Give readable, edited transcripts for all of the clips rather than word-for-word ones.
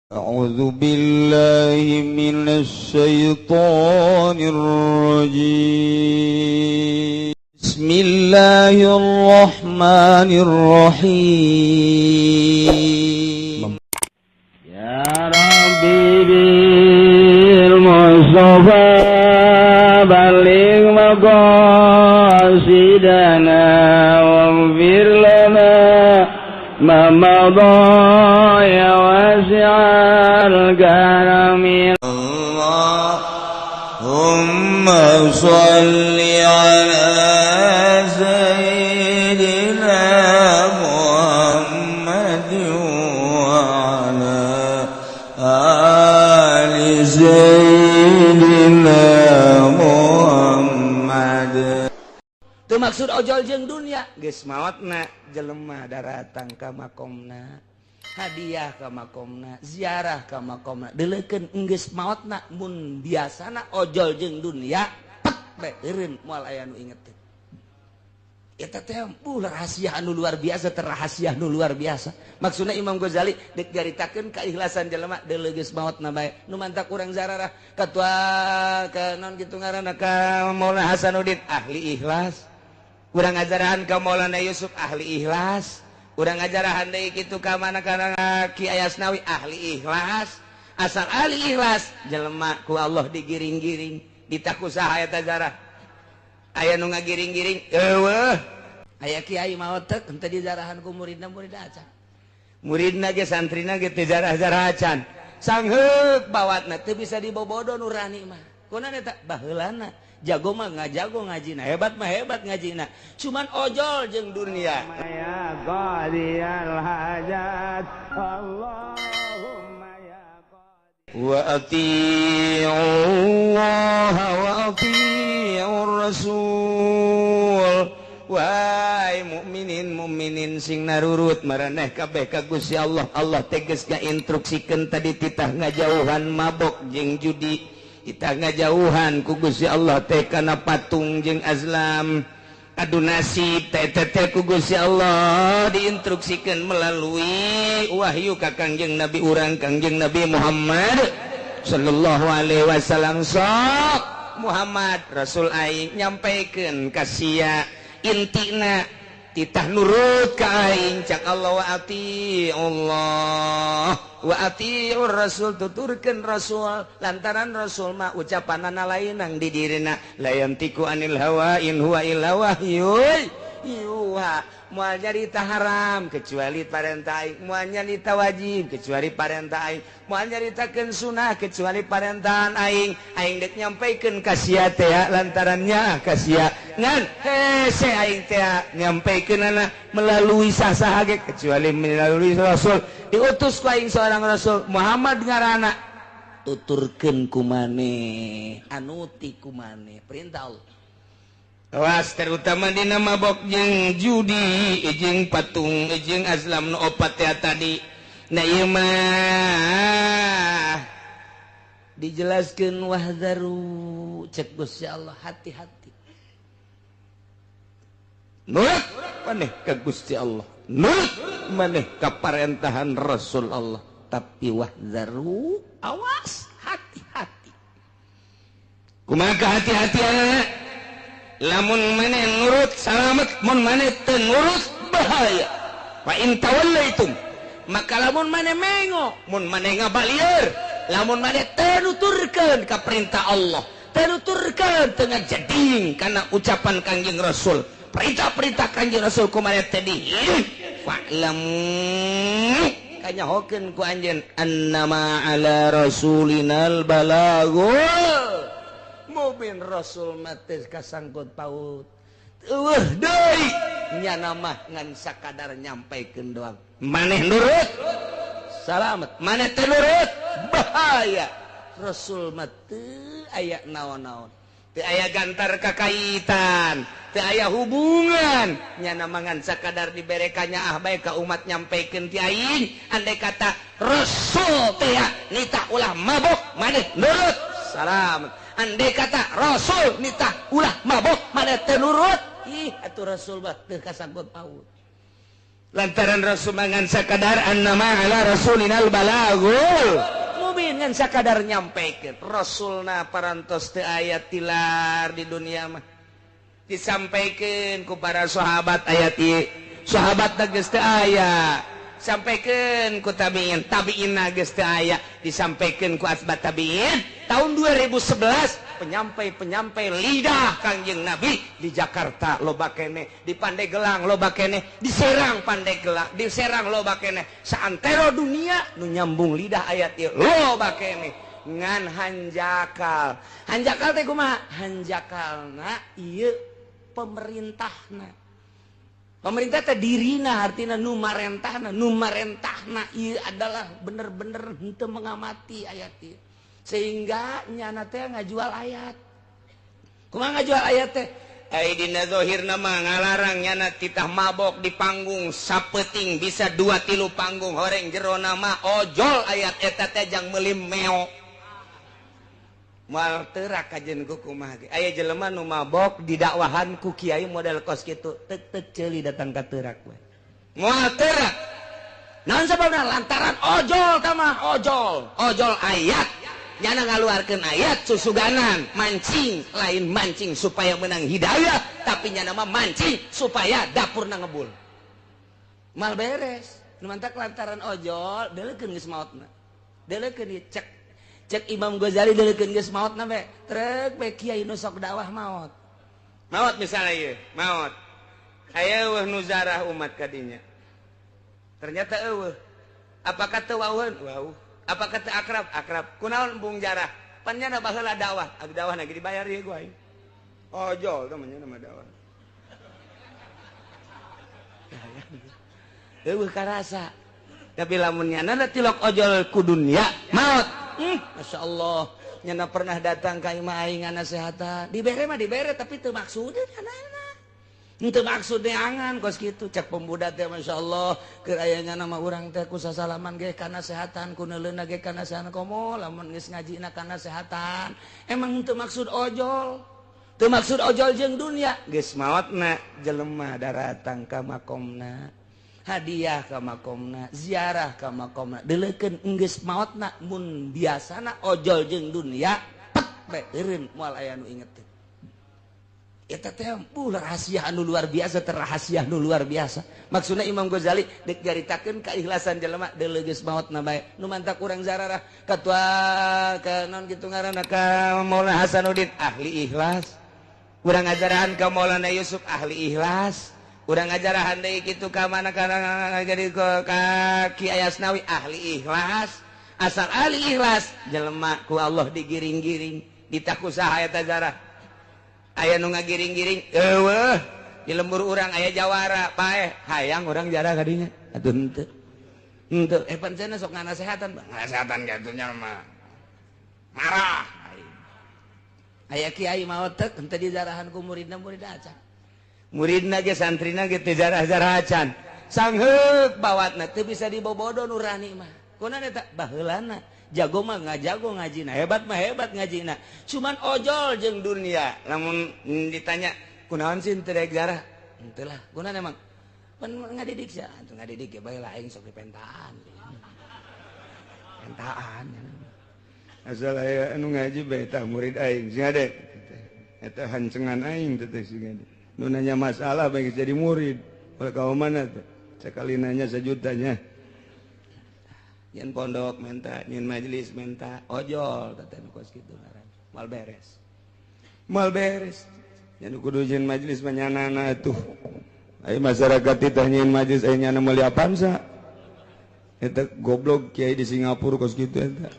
أعوذ بالله من الشيطان الرجيم. بسم الله الرحمن الرحيم. يا ربي بالمصطفى بلغ مقاصدنا واغفر لنا ما مضى يا واسع الكرم. اللهم صل على سيدنا محمد وعلى آل سيدنا محمد. Teu maksud ojol jeung dunia, geus maotna jelema daratang ka makomna, hadiah ka makomna, ziarah ka makomna, deuleukeun enggeus maotna. Mun biasana ojol jeung dunia pek bae eureun, moal aya nu ingeteun. Eta teh rahasia anu luar biasa, terrahasia nu luar biasa. Maksudna Imam Ghazali dek nyaritakeun keikhlasan jelema, deuleu geus maotna bae nu mantak urang zararah katua ka naon kitu ngaranna, ka Maulana Hasanuddin, ahli ikhlas. Urang ngajarahan ka Maulana Yusuf, ahli ikhlas. Urang ngajarahan deui kitu ka mana kana Ki Ayasnawi, ahli ikhlas. Asal ahli ikhlas jelema ku Allah digiring-giring, ditaku saha eta zarah? Aya nu ngagiring-giring? Eueuh. Aya kiai maot teh henteu dizarahan ku muridna, murid acan, muridna ge, santrina ge teu zarah-zarah acan. Sangheuk bawatna, teu bisa dibobodo nurani mah. Kunaon eta? Baheulana jago mah ngajago ngajina, hebat mah hebat ngajina, cuman ojol jeung dunia. يا قاضي الحاجات اللهم يا قاضي وأطيعوا الله وأطيعوا الرسول. Wahai mukminin mukminin sing narurut maraneh kabeh ka Gusti Allah, Allah tegas ngainstruksikeun tadi titah ngajauhan mabok jeung judi, titah ngajauhan ku Gusti Allah teh kana patung jeung azlam, adu nasib teh teh ku Gusti Allah diinstruksikan melalui wahyu ka Kangjeng Nabi urang, Kangjeng Nabi Muhammad sallallahu alaihi wasallam. Sok Muhammad, Rasul aing nyampaikan ka sia, intina titah nurut ka aing. Cak Allah, wa ati Allah wa atiur Rasul, tuturkeun Rasul, lantaran Rasul mah ucapanana lain nang di dirina, la yantiqu anil hawa in huwa illa wahyun yuha. Moal nyarita haram kecuali parentah aing, moal nyarita wajib kecuali parentah aing, moal nyaritakeun sunah kecuali parentahan aing. Aing dek nyampaikeun ka sia teh lantarannya ka sia ngan hese aing teh nyampaikeunana melalui sah-sah ge kecuali melalui Rasul. Diutus ku aing seorang Rasul, Muhammad ngaranna, tuturkeun ku maneh, anuti ku maneh perintah Allah. Awas terutama dina mabok jeung judi jeung patung jeung azlam nu opat teh tadi. Nah, ieu mah dijelaskeun, wahdaru, cek Gusti Allah, hati-hati, nurut maneh ka Gusti Allah, nurut maneh ka parentahan Rasul Allah, tapi wahdaru, awas, hati-hati. Kumaha hati-hati? Lamun maneh nurut salamet, mun maneh teu nurut bahaya. Fa in tawallaitum, maka lamun maneh mengo, mun maneh ngabalieur, lamun maneh teu nuturkeun ka perintah Allah, teu nuturkeun, teu ngajeding kana ucapan Kangjeng Rasul, perintah-perintah Kangjeng Rasul ku maneh teh di, fa'lamu, kanyahokeun ku anjeun, annama ala rasulinal balagul mubin. Rasul mah teu kasangkut paut, eueuh deui, nyana mah ngan sakadar nyampaikeun doang. Maneh nurut salamet, maneh teu nurut bahaya. Rasul mah teu aya naon-naon, teu aya gantar kakaitan, teu aya hubungan, nyana mah ngan sakadar diberekannya ah bae ka umat, nyampaikeun ti aing. Andai kata Rasul teh nitah ulah mabok, maneh nurut salamet. Andai kata Rasul nitah ulah mabok, maneh teu nurut, ih atuh Rasul mah teu kasangkut paut. Lantaran Rasul mangan sakadar annama ala rasulinal balagul mubin, ngan sakadar nyampaikan. Rasulna parantos teu aya tilar di dunia mah. Disampaikan ku para sahabat ayat ieu. Sahabat geus teu aya. Sampaikan ku tabiin, tabiin geus teu aya. Disampaikan ku asbat tabiin. Tahun 2011 penyampai-penyampai lidah Kangjeng Nabi di Jakarta loba keneh, di Pandeglang loba keneh, di Serang Pandeglang, di Serang loba keneh, saantero dunia nu nyambung lidah ayat ieu loba keneh. Ngan hanjakal. Hanjakal teh kumaha? Hanjakalna ieu pemerintahna. Pemerintah teh dirina artina nu marentahna, nu marentahna ieu adalah bener-bener henteu mengamati ayat ieu. Sehingga nyana teh ngajual ayat. Kumaha ngajual ayat teh? Ai dina zahirna mah ngalarang nyana titah mabok di panggung sapeting bisa 2-3 panggung horeng jerona mah ojol ayat eta teh jang meuli meo. Moal teurak kajen ku kumaha ge. Aya jelema nu mabok didakwahan ku kiai model kos kitu, tek-tek ceuli datang ka teurak we. Moal teurak. Naon sababna? Lantaran ojol tah mah ojol, ojol ayat. Nyana ngaluarkeun ayat susuganan, mancing, lain mancing supaya menang hidayah, tapi nyana mah mancing supaya dapurna ngebul. Mal beres. Nu mantak lantaran ojol, deulekeun geus maotna. Deulekeun ieu cek cek Imam Ghazali deulekeun geus maotna be. Trek be kiai nu sok dakwah maot. Maot misalnya ieu, maot. Aya eueuh nu zarah umat kadinya. Ternyata eueuh. Apakah teu wauheun? Wauh. Apakah teu akrab? Akrab. Kunaon embung jarah? Pan nyana baheula dakwah. Abi dakwah lagi dibayar ieu ku aing. Ojol teh mah nyana mah dakwah. Eueuh karasa. Tapi lamun nyana tilok ojol ku dunia, maot. Masya Allah, nyana pernah datang ka imah aing ngasehatan. Dibere mah dibere tapi teu maksudna nyana. Henteu maksud neangan kos kitu cek pemuda teh Masya Allah keur aya nyana mah urang teh ku sasalaman ge kana sehatan ku neuleuna ge kana sehatan komo lamun geus ngajina kana sehatan. Emang henteu maksud ojol. Teu maksud ojol jeung dunia geus maotna jelema daratang ka makomna. Hadiah ka makomna, ziarah ka makomna. Deulekeun geus maotna mun biasana ojol jeung dunia pek bae eureun moal aya nu inget. Eta teh rahasia anu luar biasa, terrahasia anu luar biasa. Maksudna Imam Ghazali deuk nyaritakeun keikhlasan jelema deuleu geus maotna bae. Nu mantak urang zararah katua ka naon kitu ngaranna ka Maulana Hasanuddin ahli ikhlas. Urang ngajarahan ka Maulana Yusuf ahli ikhlas. Urang ngajarahan deui kitu ka mana kana jadi ka Ki Ayasnawi ahli ikhlas. Asal ahli ikhlas jelema ku Allah digiring-giring ditakusaha eta zarah. Aya nu ngagiring-giring eueuh di lembur urang aya jawara paeh hayang urang jarah kadinya atuh henteu henteu pan cenah sok nganasehatan nganasehatan kitu nya mah marah aya kiai maot teh henteu dijarahan ku muridna murid acan muridna ge santrina ge teu jarah-jarah acan sangheuk bawatna teu bisa dibobodo nurani mah kunaon eta baheulana jago mah ngajago ngajina, hebat mah hebat ngajina. Cuman ojol jeung dunia. Lamun ditanya kunaon sih teu daek jarah? Henteu lah, kunaon emang? Pan ngadidik sia, atuh ngadidik ge bae lah aing sok dipentaan. Pentaan. Asal aya anu ngaji bae tah murid aing sing ade. Eta hancengan aing teh sing ade. Nu nanya masalah bae jadi murid. Ulah ka mana teh? Sakali nanya sejutanya. Nyen pondok minta, nyen majelis minta, ojol teh nu kos kitu ngaran. Moal beres. Moal beres. Nya kudu nyen majelis mah nyanana atuh. Ai masyarakat titah nyen majelis aya nyana meuli Avanza. Eta goblok kiai di Singapura kos kitu eta.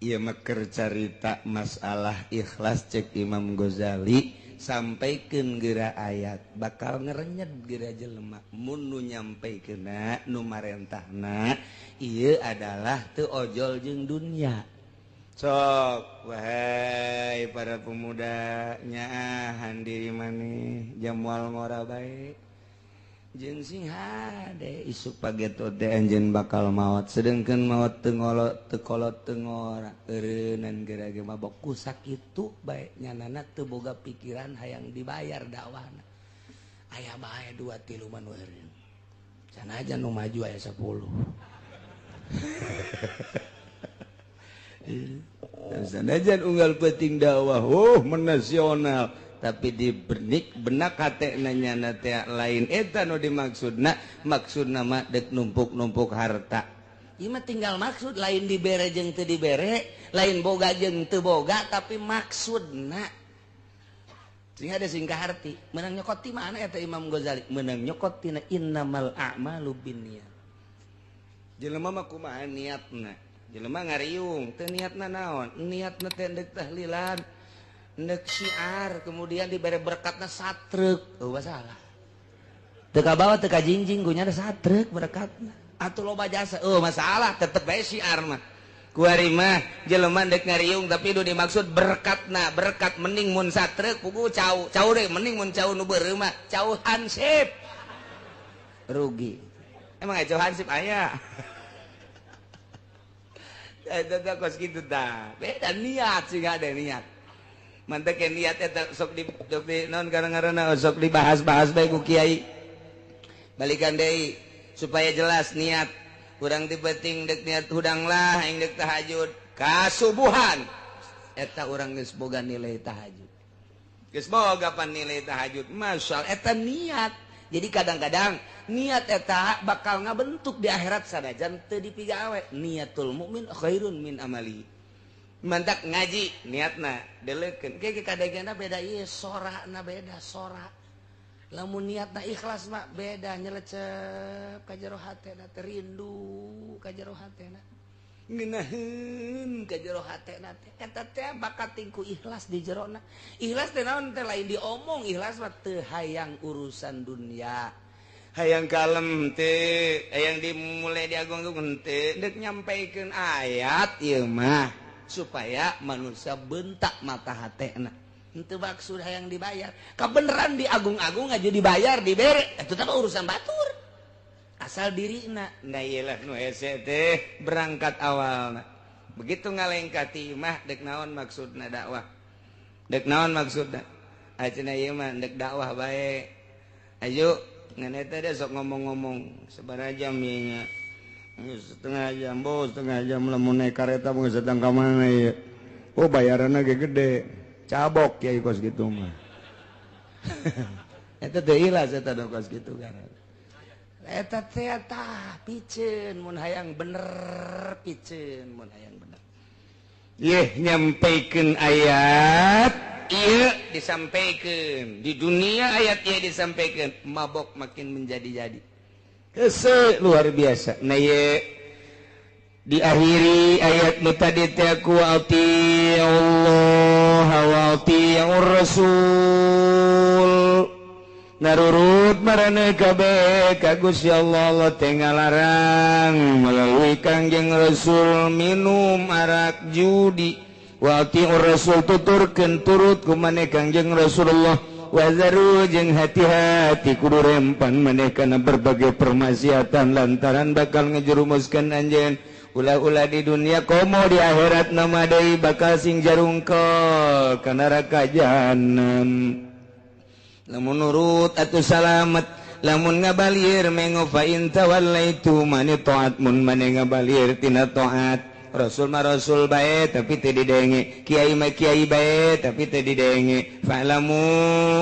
Ieu mah keur carita masalah ikhlas cek Imam Ghazali. Sampaikeun geura ayat bakal ngerenyet geura jelema mun nu nyampaikeunna nu marentahna ieu adalah teu ojol jeung dunia. Sok wahai para pemuda nyaahan diri maneh jamual ngora bae. Jeung sing hade isuk pageto teh anjeun bakal maot sedengkeun maot teu ngolot teu kolot teu ngora eureunnan geura ge mabok ku sakitu bae nyanana teu boga pikiran hayang dibayar dakwahna. Aya bae 2 3 mah nu eureun. Sanajan nu maju aya 10. Sanajan unggal penting dakwah oh menasional tapi di benik benak hate nanya teh lain eta nu dimaksudna maksudna mah dek numpuk-numpuk harta. Ieu mah tinggal maksud lain dibere jeung teu dibere, lain boga jeung teu boga tapi maksudna. Sing ada sing kaharti, meunang nyokot ti mana eta Imam Ghazali? Meunang nyokot tina innamal a'malu binniyat. Jelema mah kumaha niatna? Jelema ngariung teu niatna naon? Niatna teh deuk tahlilan, ndek syiar kemudian diberi berkatna satrek oh masalah teu kabawa teu kajingjing gunya ada satrek berkatna atuh loba jasa oh masalah tetep bae syiar mah kuari mah jelema ndek ngariung tapi nu dimaksud berkatna berkat mending mun satrek pugu cau cau deui mending mun cau nu beureum mah cau hansip rugi emang aya cau hansip aya eta teh kos kitu tah beda niat sih ada niat mantek niat eta sok di naon karang-karana sok dibahas-bahas bae ku kiai balikan deui supaya jelas niat urang ti penting dek niat hudang lah aing dek tahajud kasubuhan eta urang geus boga nilai tahajud geus boga pan nilai tahajud masyaallah eta niat. Jadi kadang-kadang niat eta bakal ngabentuk di akhirat sanajan teu dipigawe. Niatul mukmin khairun min amali. Mantak ngaji niatna deleukeun ke kadegana beda ieu sorana beda sora lamun niatna ikhlas mah beda nyelecep ka jero hatena teh rindu ka jero hatena ngeunaheun ka jero hatena teh eta teh bakat tingku ikhlas di jerona. Ikhlas teh naon teh lain diomong ikhlas mah teu hayang urusan dunia hayang kalem teh hayang dimulai diagung-agung teh deuk nyampaikeun ayat ieu mah supaya manusia bentak mata hatena henteu maksud hayang dibayar kabeneran diagung-agung aja dibayar dibere eta teh urusan batur asal dirina. Nah ieu nu hese teh berangkat awalna begitu ngalengka ti imah dek naon maksudna dakwah dek naon maksudna acenah ieu mah dek dakwah bae ayo ngan eta teh sok ngomong-ngomong sabaraha jam ieu nya setengah jam bos setengah jam lamun naik kareta mah geus datang ka mana ieu oh bayaranna ge gede cabok kiai kos kitu mah eta teh ilas eta kos kitu kan eta teh tah piceun mun hayang bener piceun mun hayang bener yeuh nyampikeun ayat ieu disampikeun di dunia ayat ieu disampikeun mabok makin menjadi-jadi kese luar biasa. Nah ye diakhiri ayat nu tadi teh ku Allah wa atiur rasul narurut marane kabeh ka Gusti Allah Allah teh ngalarang melalui Kangjeng Rasul minum arak judi wa atiur rasul tuturkeun turut ku maneh Kangjeng Rasulullah wazaru jeung hati-hati kudu rempan maneh kana berbagai permaksiatan lantaran bakal ngejerumuskeun anjeun ulah-ulah di dunia komo di akhirat nama deui bakal sing jarungkol ka neraka jahanam. Lamun nurut atuh salamet lamun ngabalir mengo fa in tawallaitu mani taat mun maneh ngabalir tina taat Rasul mah Rasul bae tapi teu didenge, kiai mah kiai bae tapi teu didenge. Fa'lamu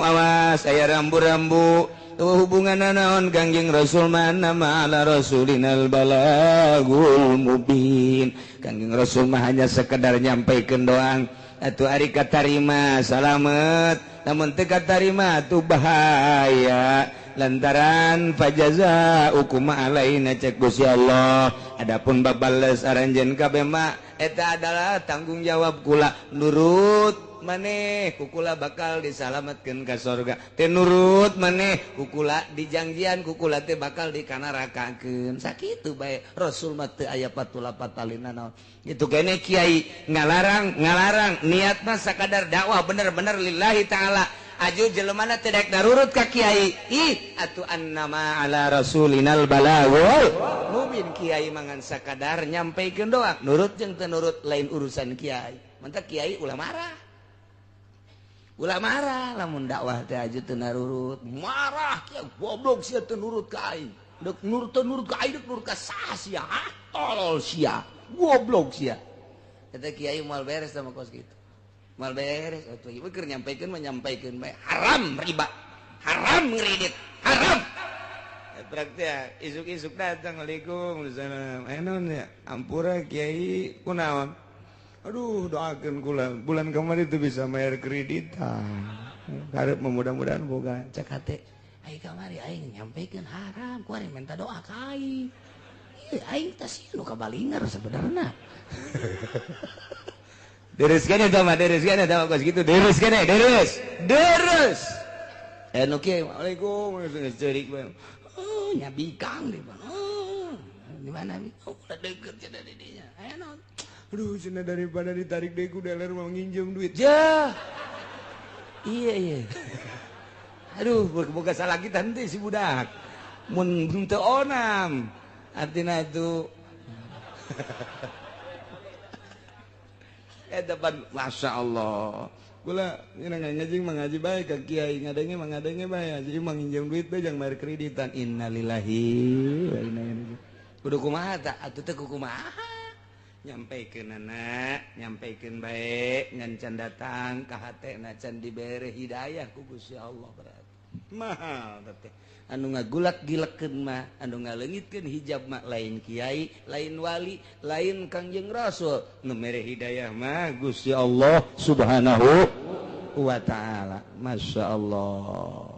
awas aya rambu-rambu tuh hubunganna naon Kangjeng Rasul mah nama ala rasulinal balagul mubin. Kangjeng Rasul mah hanya sekedar nyampaikeun doang. Atuh ari katarima salamet, lamun teu katarima atuh bahaya. Lantaran fajaza ukuma alaina cek Gusti Allah. Adapun babales aranjeun kabeh mah eta adalah tanggung jawab kula. Nurut maneh kukula bakal disalametkeun ka sorga. Teu nurut maneh kukula dijangjian kukula teh bakal dikanarakakeun. Sakitu bae Rasul mah teu aya patula patalina naon. Itu kene kiai ngalarang ngalarang niat mah sakadar dakwah bener-bener lillahi taala. Aju jelemana teu daek darurut ka kiai. Ih atuh annama ala rasulinal balagul mubin. Kiai mangan sakadar nyampaikeun doa. Nurut jeung teu nurut lain urusan kiai. Mantak kiai ulah marah. Ulah marah lamun dakwah teh aju teu narurut. Marah kiai goblok sia teu nurut ka aing. Dek nurut teu nurut ka aing, dek nurut ka saha sia? Tolol sia. Goblok sia. Eta kiai moal beres sama kos kitu. Mal beres atuh ieu keur nyampaikeun mah nyampaikeun bae haram riba, haram ngredit, haram. Praktek isuk-isuk datang waalaikumsalam. Aya naon ya? Ampura kiai kunaon? Aduh doakeun kula bulan kamari teu bisa bayar kredit. Karep mudah-mudahan boga cek hate. Ai kamari aing nyampaikeun haram, ku ari minta doa ka aing. Ieu aing teh sieun nu kabalinger sebenarna. Deres kene tah mah, deres kene tah kos kitu, deres kene, deres. Deres. Nu kieu, Waalaikum ceurik bae. Oh, nya bikang di mana? Oh, di mana? Oh, udah deket cenah di dinya. Aya naon? Aduh, cenah daripada ditarik deui ku dealer mau nginjem duit. Jah. Iya, iya. Aduh, boga salah kita henteu si budak. Mun teu onam. Artina itu depan Masya Allah kula ngaji mengaji bae ka kiai ngadenge mengadenge bae jadi manginjem duit bae jang bayar kreditan innalillahi wa inna ilaihi kudu kumaha ta atuh teh kumaha nyampaikeunana nyampaikeun bae ngan can datang ka hatena can dibere hidayah ku Gusti Allah berarti mahal teh anu ngagulak gilekeun mah anu ngaleungitkeun hijab mah lain kiai lain wali lain Kangjeng Rasul nu mere hidayah mah Gusti Allah Subhanahu wa taala. Masya Allah.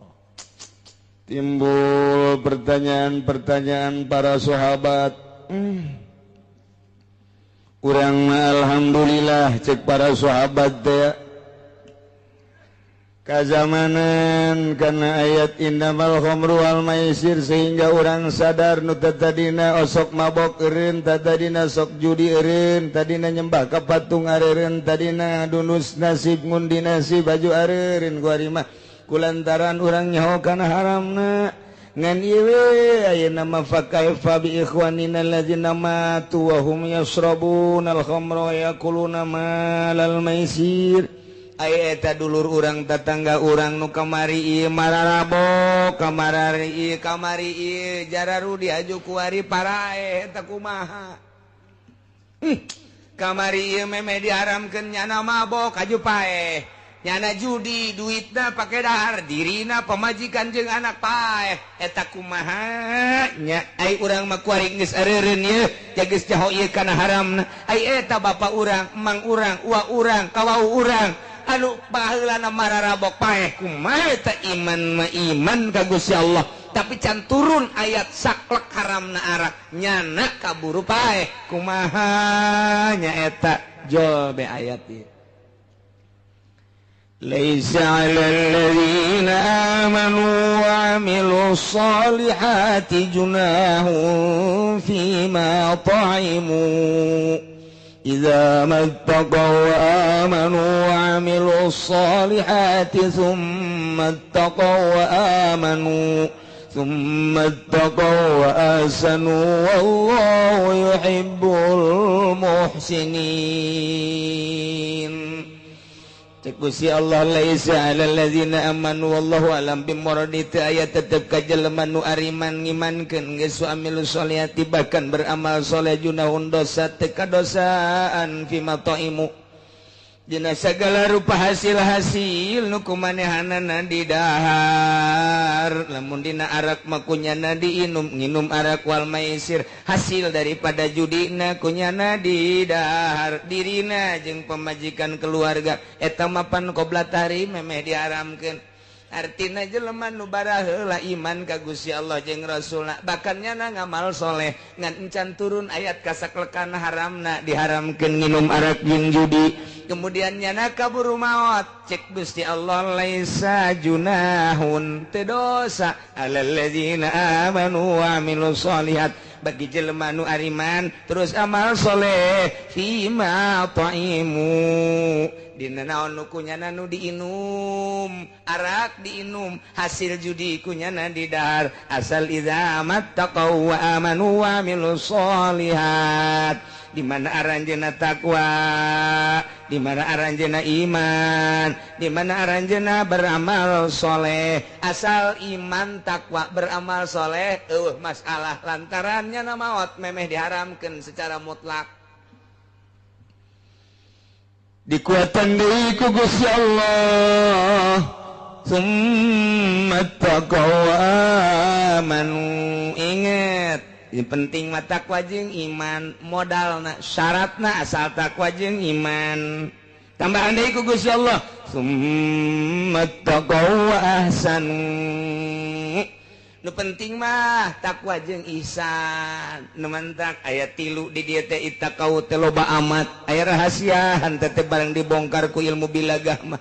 Timbul pertanyaan-pertanyaan para sahabat. Urang mah alhamdulillah cek para sahabat teh kazamanan karena ayat innamal khamru wal maisir sehingga orang sadar nu tadina osok mabok eureun, tadina sok judi eureun, tadina nyembah ka patung areureun, tadina dunus nasib ngundi nasib baju areureun ku ari mah kulantaran urang nyaho kana haramna. Ngan ieu we ayeuna mah fa kaifa bi ikhwanina allazina matu wa hum yashrabuna al khamra wa yakuluna malal maisir. Ai eta dulur urang tetangga urang nu kamari ieu mararabok kamarari ieu kamari ieu jararudi aju kuari parae eta kumaha. Kamari ieu meme diharamkeun nyana mabok aju paeh nyana judi duitna pake dahar dirina pamajikan jeung anak paeh eta kumaha nya. Ai urang mah kuari geus areureun ieu geus jaho ieu kana haramna. Ai eta bapa urang emang urang uwa urang kawau urang anu baheulana mararabok paeh kumaha eta iman mah iman ka Gusti Allah tapi can turun ayat saklek haramna arak nyana kaburu paeh kumaha nya eta jol be ayat ieu. Laisa 'alal ladzina amanu wa 'amilus solihati junahun fima ta'imu إذا ما اتقوا وآمنوا وعملوا الصالحات ثم اتقوا وآمنوا ثم اتقوا وأحسنوا والله يحب المحسنين. Cek Gusti Allah laisa 'alal ladzina amanu wallahu alam bimuradi teu aya tetep ka jelema nu ariman ngimankeun geus amilu sholihati bahkan beramal soleh junahun dosa teu kadosaan fima taimu dina sagala rupa hasil-hasil nu kumanehanana didahar lamun dina arak mah kunyana diinum nginum arak wal maisir hasil daripada judina kunyana didahar dirina jeung pamajikan keluarga eta mapan qobla tahrim memeh diharamkeun. Artina jelema nu baraheula iman ka Gusti Allah jeung Rasulna bahkan nyana ngamal soleh ngan encan turun ayat kasaklekan haramna diharamkeun nginum arak jeung judi kemudian nyana kaburu maot cek Gusti Allah laisa junahun teu dosa alal ladzina amanu wa amilus solihat bagi jelema nu ariman terus amal soleh fima ta'imu Dina naon nu kunyana nu diinum, arak diinum, hasil judi kunyana didahar. Asal idza mattaqau wa amanu wa amilus sholihat. Di mana aranjeunna takwa, di mana aranjeunna iman, di mana aranjeunna beramal soleh. Asal iman takwa beramal soleh eueuh masalah lantarannya na maot memeh diharamkeun secara mutlak. Dikuatan deui ku Gusti Allah. Summa taqaw amanu. Inget, yang penting mah takwa jeung iman, modalna syaratna asal takwa jeung iman. Tambahan deui ku Gusti Allah, summa taqaw wa ahsanu. Nu penting mah takwa jeung ihsan. Nu mantak aya tilu di dieu teh ittaqau teh loba amat. Aya rahasia henteu teh barang dibongkar ku ilmu bilagah mah.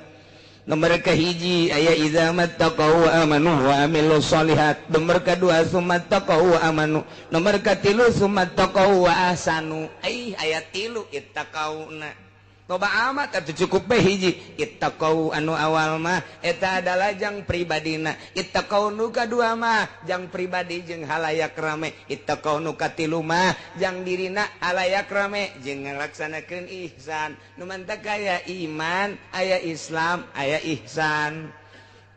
Nomor kahiji aya idza mattaqau wa amanu wa amilus sholihat. Nomor kadua summa taqau wa amanu. Nomor katilu summa taqau wa ahsanu. Ai aya tilu ittaqauna. Loba amat atuh cukup bae hiji. Ittaqau anu awal mah eta adalah jang pribadina. Ittaqau nu kadua mah jang pribadi jeung halayak rame. Ittaqau nu katilu mah jang dirina halayak rame jeung ngalaksanakeun ihsan. Nu mantak aya iman, aya Islam, aya ihsan,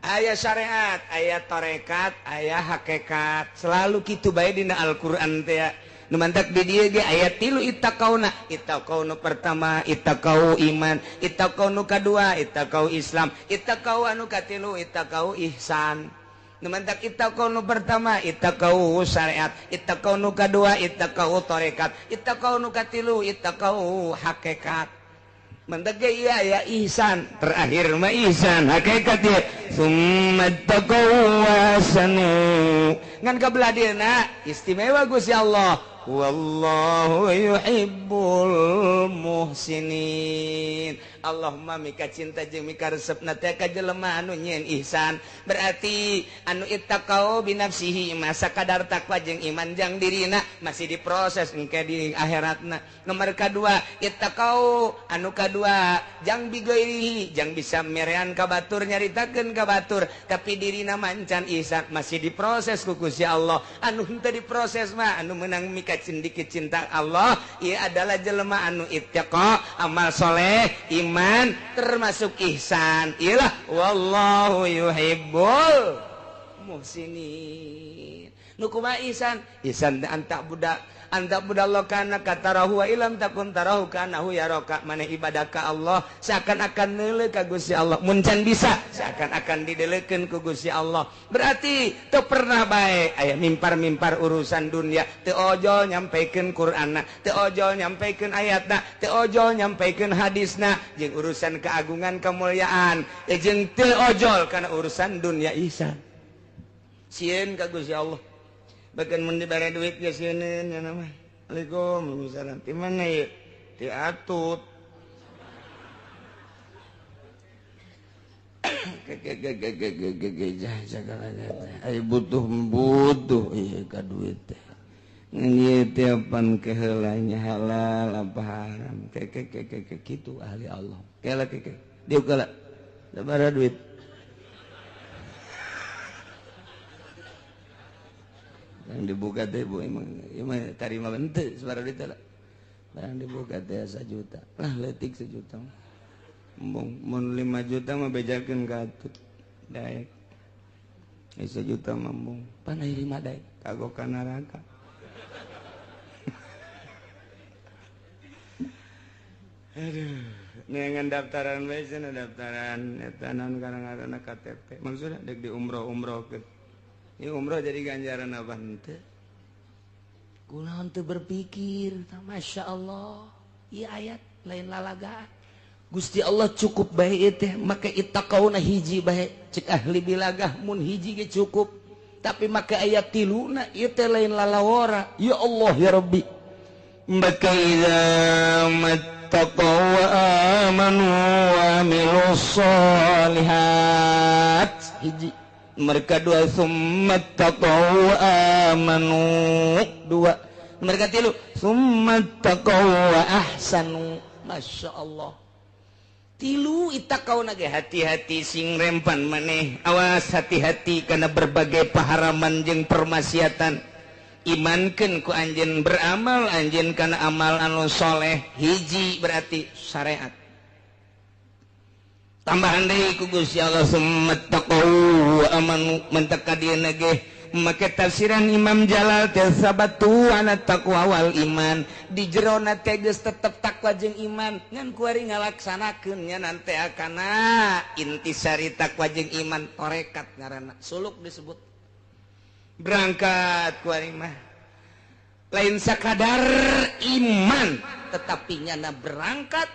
aya syariat, aya tarekat, aya hakikat. Selalu kitu bae dina Al-Qur'an teh. Nu mantak di dieu ge aya tilu ittaqauna. Ittaqau nu pertama ittaqau iman, ittaqau nu kadua ittaqau Islam, ittaqau anu katilu ittaqau ihsan. Nu mantak ittaqau nu pertama ittaqau syariat, ittaqau nu kadua ittaqau tarekat, ittaqau nu katilu ittaqau hakikat. Mantak ge ieu aya ihsan, terakhir mah ihsan hakikat ieu. Summa taqau wa ahsanu. Ngan kabelah dieuna istimewa Gusti Allah. Wallahu yuhibbul muhsinin. Allahumma mika cinta jeung mika resepna teh ka jelema anu nyieun ihsan. Berarti anu ittaqau binafsihi masa kadar takwa jeung iman jang dirina masih diproses engke di akhiratna. Nomor kadua ittaqau anu kadua jang bigoirihi jang bisa merean ka batur nyaritakeun ka batur tapi dirina mancan ihsan masih diproses ku Gusti Allah. Anu henteu diproses mah anu meunang mika cindiki cinta Allah ieu adalah jelema anu ittaqa amal soleh iman termasuk ihsan. Iyalah wallahu yuhibbul muhsinin. Nu kumaha ihsan? Ihsan anta budak anta budallah kana katarahu wa ilam takun tarahu kanahu yaraka. Maneh ibadah ka Allah seakan-akan neuleuh ka Gusti Allah. Mun can bisa seakan-akan dideleukeun ku Gusti Allah. Berarti teu pernah bae aya mimpar-mimpar urusan dunia, teu ojol nyampikeun Qur'anna, teu ojol nyampikeun ayatna, teu ojol nyampikeun hadisna jeung urusan keagungan kemuliaan, jeung teu ojol kana urusan dunia ihsan. Sieun ka Gusti Allah. Bahkan mun dibere duit ge sieun nya mah. Assalamualaikum, waalaikumsalam. Ti mana ieu? Ti Atut. Ai butuh ieu ka duit teh. Ngan ieu teh pan keheulanya halal apa haram. Ke kitu ahli Allah. Kela ke. Dieu kela. Sabaraha duit? Yang dibuka teh bu emang emang tarima henteu sabaraha duit teh lah. Barang dibuka teh 1 juta. Lah leutik 1 juta. Embung mun 5 juta mah bejakeun ka Atut. Daek. 1 juta mah embung. Pan aya 5 daek kagok ka neraka. Aduh, neangan daftaran bae cenah daftaran eta naon ngaranna KTP. Maksudna deuk di umroh-umrohkeun. Ini umroh jadi ganjaran apa henteu? Kunaon teu berpikir, Masya Allah. Ieu ayat lain lalagaan. Gusti Allah cukup bae ieu teh, make ittaqauna hiji bae. Cek ahli bilagah mun hiji ge cukup. Tapi make ayat tiluna ieu teh lain lalawara. Ya Allah ya Rabbi. Maka idza mattaqau wa amanu wa amilus sholihat. Hiji. Mereka dua summa taqau amanu dua. Mereka tilu summa taqau wa ahsanu. Masya Allah. Tilu ittaqau ge hati-hati sing rempan maneh, awas hati-hati karena berbagai paharaman jeung permaksiatan. Imankeun ku anjeun, beramal anjeun kana amal anu soleh, hiji berarti syariat. Tambahan deui ku Gusti Allah summattaqau wa amanu mentaka dieuna ge make tafsiran Imam Jalal teh sabatu ana taqwa wal iman di jerona teh geus tetep takwa jeung iman ngan kuari ngalaksanakeun nya nante akana intisari takwa jeung iman tarekat ngaranna suluk disebut berangkat kuari mah lain sakadar iman tetapi nyana berangkat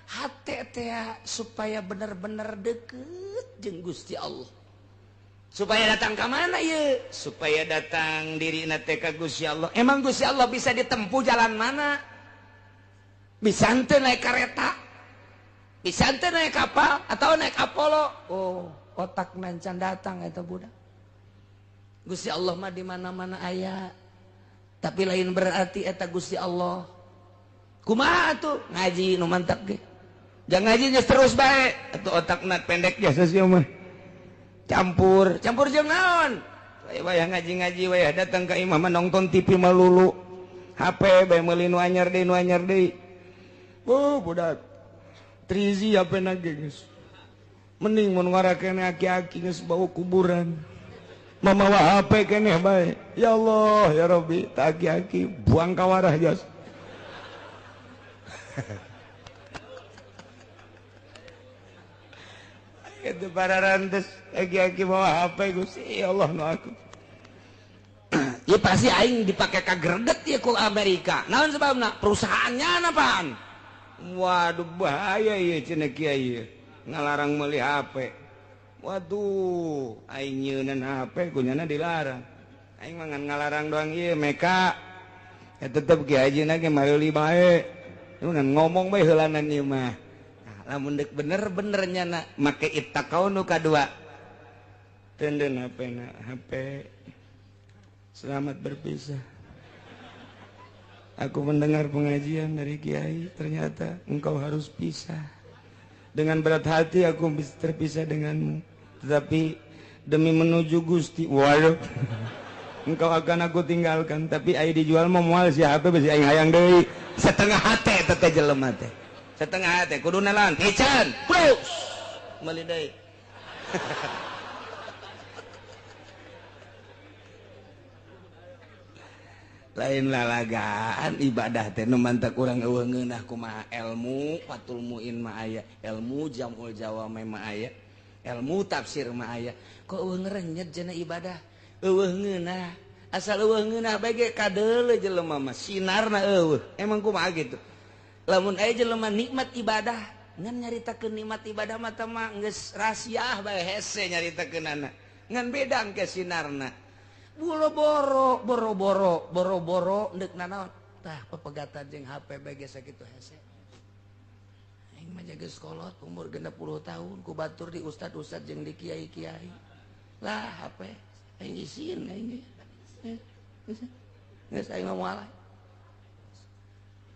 hate teh supaya bener-bener deket jeung Gusti Allah. Supaya datang ke mana ye? Supaya datang dirina teh ka Gusti Allah. Emang Gusti Allah bisa ditempuh jalan mana? Bisa henteu naik kereta? Bisa henteu naik kapal atau naik Apollo? Oh, otak nancan datang eta budak. Gusti Allah mah di mana-mana aya. Tapi lain berarti eta Gusti Allah. Kumaha atuh? Ngaji nu mantap ge. Jangan ngaji geus terus bae. Atuh otakna pendek jasa sia mah. Campur, campur jeung naon? Wayah ngaji-ngaji wayah datang ka imah mah nonton TV melulu. HP bae meuli nu anyar deui nu anyar deui. Oh, budak. Trizi HP na ge geus. Mending mun ngarakene aki-aki geus bau kuburan. Mamawa HP keneh bae. Ya Allah, ya Rabbi, tak aki-aki buang ka warah jos. Itu para rantes aki-aki bawa HP Gusti ya Allah nu aku. Ya pasti aing dipake ka greget ya ku Amerika. Naon sebabna? Perusahaannya apaan? Waduh bahaya ieu cenah kiai ngalarang meuli HP. Waduh, aing nyeunan HP kunyana dilarang. Aing mah ngan ngalarang doang ieu meka. Ya tetep kiai haji ge meuli bae. Ngan ngomong bae heulanan ieu mah. Lamun dek bener-bener nyana make ittaqau nu kadua. Tenden HP na HP. Selamat berpisah. Aku mendengar pengajian dari kiai, ternyata engkau harus pisah. Dengan berat hati aku terpisah denganmu, tetapi demi menuju Gusti, waduh. Engkau akan aku tinggalkan, tapi ai dijual mah moal si HP besi aing hayang deui. Setengah hate teh jelema teh. Setengah hati kudu nalan pican plus meuli deui. Lain lalagaan ibadah teh nu mantak urang eueuh ngeunah kumaha ilmu fatul muin mah aya, ilmu jamul jawame mah aya, ilmu tafsir mah aya. Kok eueuh ngerenyet cenah ibadah? Eueuh ngeunah. Asal eueuh ngeunah bae ge kadeuleu jelema mah sinarna eueuh. Emang kumaha gitu? Lamun aya jelema nikmat ibadah ngan nyaritakeun nikmat ibadah mah teh mah geus rasiah bae hese nyaritakeunana ngan beda engke sinarna boro-boro boro-boro boro-boro deuk nanaon tah pepegatan jeung HP bae geus sakitu hese. Aing mah geus kolot umur 60 tahun ku batur di ustad-ustad jeung di kiai-kiai lah HP aing isin aing geus aing mah moal.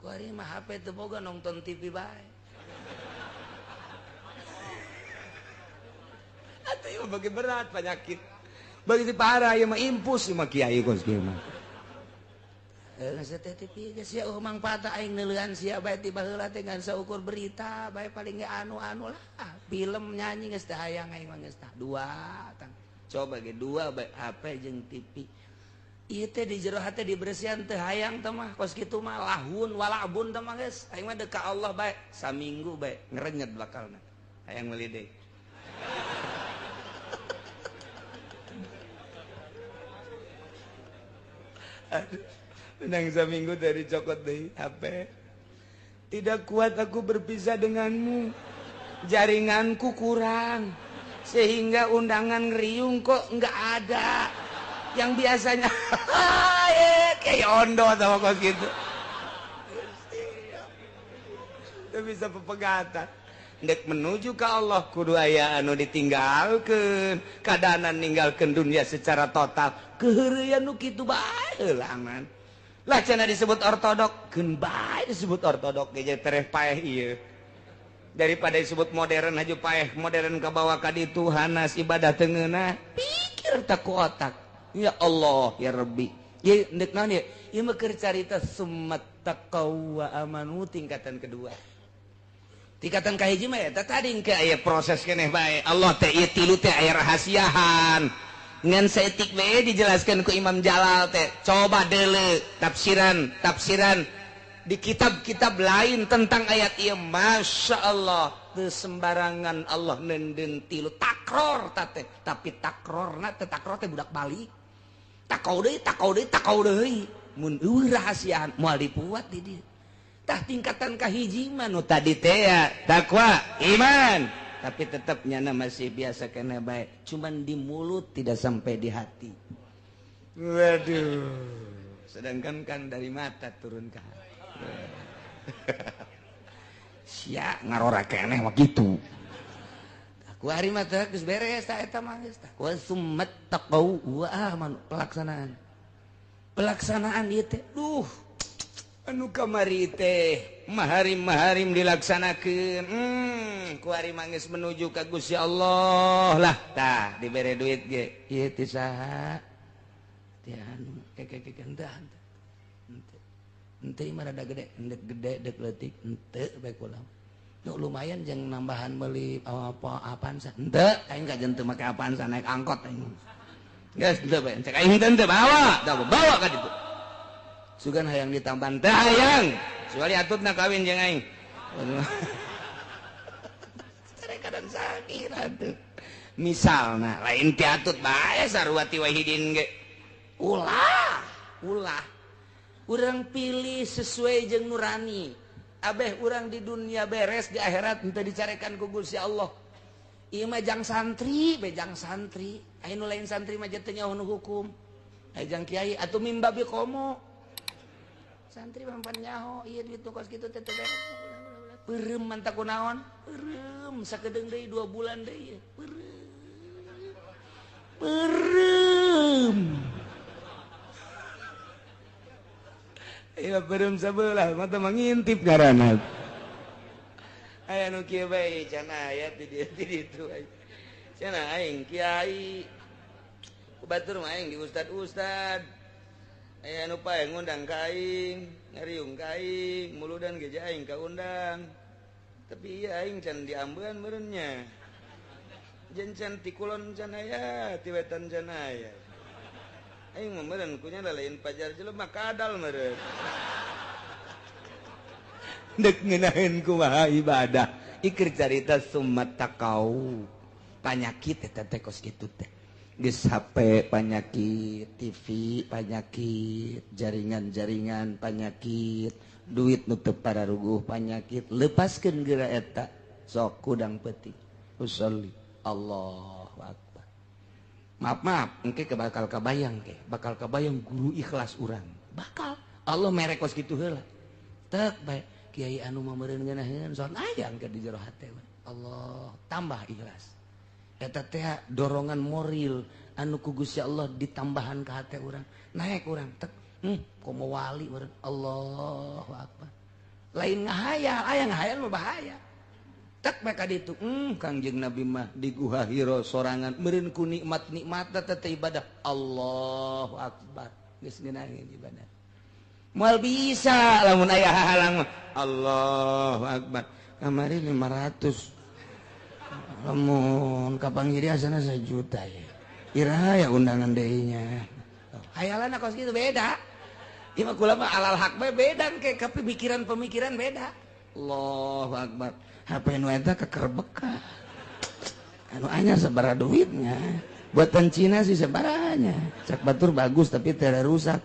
Kuari mah HP teu boga nonton TV bae. Atuh ieu bagi berat penyakit. Bagi parah ieu mah impus ieu mah kiai kos kieu mah. Geus teh TV geus sia eueuh mangfaat aing neuleuan sia bae ti baheula teh ngan saukur berita bae paling ge anu-anu lah. Film nyanyi geus teh hayang aing mah geus tah dua tang. Coba ge dua bae HP jeung TV. Ieu teh di jero hate dibersihan teu hayang teh mah kos kitu mah lahun walabun teh mah geus aing mah deuk ka Allah bae saminggu bae ngerenyet bakalna hayang meuli deui. Aduh, menang saminggu dari cokot deui HP. Tidak kuat aku berpisah denganmu. Jaringanku kurang sehingga undangan ngeriung kok enggak ada. Yang biasanya kayak ondo sama kos gitu. Itu bisa pepegatan. Ndek menuju ke Allah kudu aya anu ditinggalkeun, kadanan ninggalkeun dunia secara total. Keheureuyan nu kitu bae heulangan. Lah cenah disebut ortodok, keun bae disebut ortodok ge tereh paeh ieu. Daripada disebut modern aja paeh modern kabawa ka ditu hanas ibadah teu ngeunah. Pikir tak ku otak. Ya Allah ya Rabbi. Ieu deuk naon ieu? Ieu mah keur carita summat taqaw wa amanu tingkatan kedua. Tingkatan kahiji mah eta tadi engke aya proses keneh bae. Allah teh ieu tilu teh aya rahasiahan. Ngan saeutik bae dijelaskan ku Imam Jalal teh. Coba deuleu tafsiran di kitab-kitab lain tentang ayat ieu, Masya Allah teu sembarangan Allah neundeun tilu takror teh, tapi takrorna teh takror teh budak balik takau deui mun eueuh rahasiaan moal dipuat di dieu. Tah tingkatan kahiji mah nu tadi teh ya takwa iman, tapi tetep nyana masih biasa kena bae, cuman di mulut tidak sampai di hati. Waduh, sedangkan kan dari mata turun ke hati. Sia ngarora keneh mah kitu. Ku ari mah teh geus beres ta eta mah geus tah. Wa summat taqau wa amanu, pelaksanaan. Pelaksanaan ieu teh duh anu kamari teh maharim-maharim dilaksanakeun. Ku ari mah geus menuju ka Gusti Allah lah tah dibere duit ge. Ieu teh saha? Teh anu keke-keke henteu. Ente mah rada gede, endek gede dek leutik, ente bae kula. Nu lumayan jeung nambahan meuli apa Avanza. Henteu, aing kajen teu make Avanza naik angkot aing. Geus henteu bae, cek aing teu bawa, tah bawa ka ditu. Sugan hayang ditambahan teh hayang. Kecuali atutna kawin jeung aing. Kadang sakit atuh. Misalna lain ti atut bae sarua ti wahidin ge. Ulah. Urang pilih sesuai jeung nurani. Abeh urang di dunia beres, di akhirat henteu dicarekan ku Gusti Allah. Ieu mah jang santri, bejang santri. Aya nu lain santri mah teu nyaho nu hukum. Aya jang kiai atuh mimbabi komo. Santri mah pan nyaho, ieu duit nu kos kitu teh teu beres. Peureum mantap ku naon? Peureum sakedeung deui 2 bulan deui. Peureum. Peureum. Iya peureum sabelah mata mangintip ngaranna. Aya nu kieu bae cenah aya di dieu di ditu. Cenah aing kiai. Ku batur mah aing di ustad-ustad. Aya nu pae ngundang ka aing, ngariung ka aing, muludan ge aing kaundang. Tapi ieu aing can diambean meureun nya. Jeung can ti kulon can aya, ti wetan can aya. Aing mah meureun kunya lain pajar jelema kadal meureun. Deuk ngeunaheun kumaha ibadah. Iker carita summat taqau. Panyakit eta teh kos kitu teh. Geus HP panyakit, TV panyakit, jaringan-jaringan panyakit, duit nu teu pararuguh panyakit, lepaskeun geura eta sok kudang peuting. Usolli Allahu akbar. Maaf, engke bakal kabayang ke, bakal kabayang guru ikhlas urang. Bakal Allah merek kos kitu heula. Tek bae kiai anu mah meureun ngeunaheun son aya engke di jero hate. Allah tambah ikhlas. Eta teh dorongan moral anu ku Gusti Allah ditambahan ka hate urang. Naik urang tek, komo wali meureun. Allahu akbar. Lain ngahayal, aya ngahayal mah bahaya. Tek bae ka ditu, Kangjeng Nabi mah di Guha Hira sorangan meureun ku nikmat-nikmat teh ibadah. Allahu akbar. Geus ngeunaheun ibadah. Moal bisa lamun aya hahalang mah. Allahu akbar. Kamari 500. Lamun kapanggih asana 1 juta ya. Iraha ya undangan deui nya. Hayalan kos kitu beda. Ieu mah kula mah alal hak bae beda ke pemikiran-pemikiran beda. Allahu akbar. HP nu eta kekerbeka. Anu anyar sabaraha duitnya. Buatan Cina sih sabarahanya. Cak batur bagus tapi teu rusak.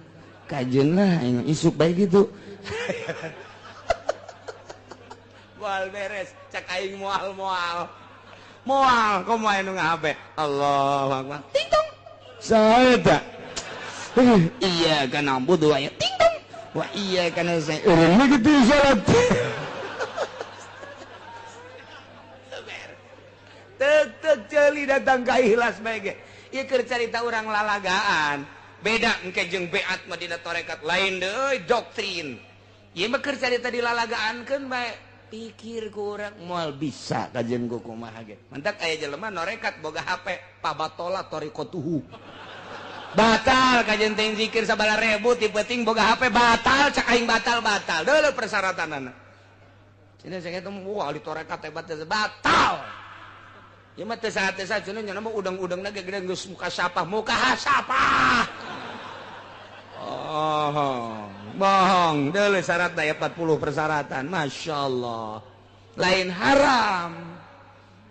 Kajeun lah isuk bae gitu. Moal beres, cak aing moal. Moal komo anu ngahape. Allahu akbar. Ting tong. Saeta. Iya kana budu aya ting tong. Wa iya kana saya urang kitu salat. Tek ceuli datang ka ikhlas bae ge. Ieu keur carita urang lalagaan. Beda engke jeung beat mah dina tarekat lain deui doktrin. Ieu mah keur carita dilalagaankeun bae. Pikir ku urang moal bisa kajian ku kumaha ge. Mantak aya jelema norekat boga HP pabatola thoriqotuhu. Batal kajian teh zikir sabala ribu ti penting boga HP batal cak aing batal batal. Deuleu persyaratanana. Cenah saya teh wah ahli torekat hebat batal. Ieu mah teu saha-teu cenah nya mah udang-udangna ge gede geus muka sapah muka hasapah. Oh, bohong. Deuleu syaratna ya 40 persyaratan. Masya Allah. Lain haram.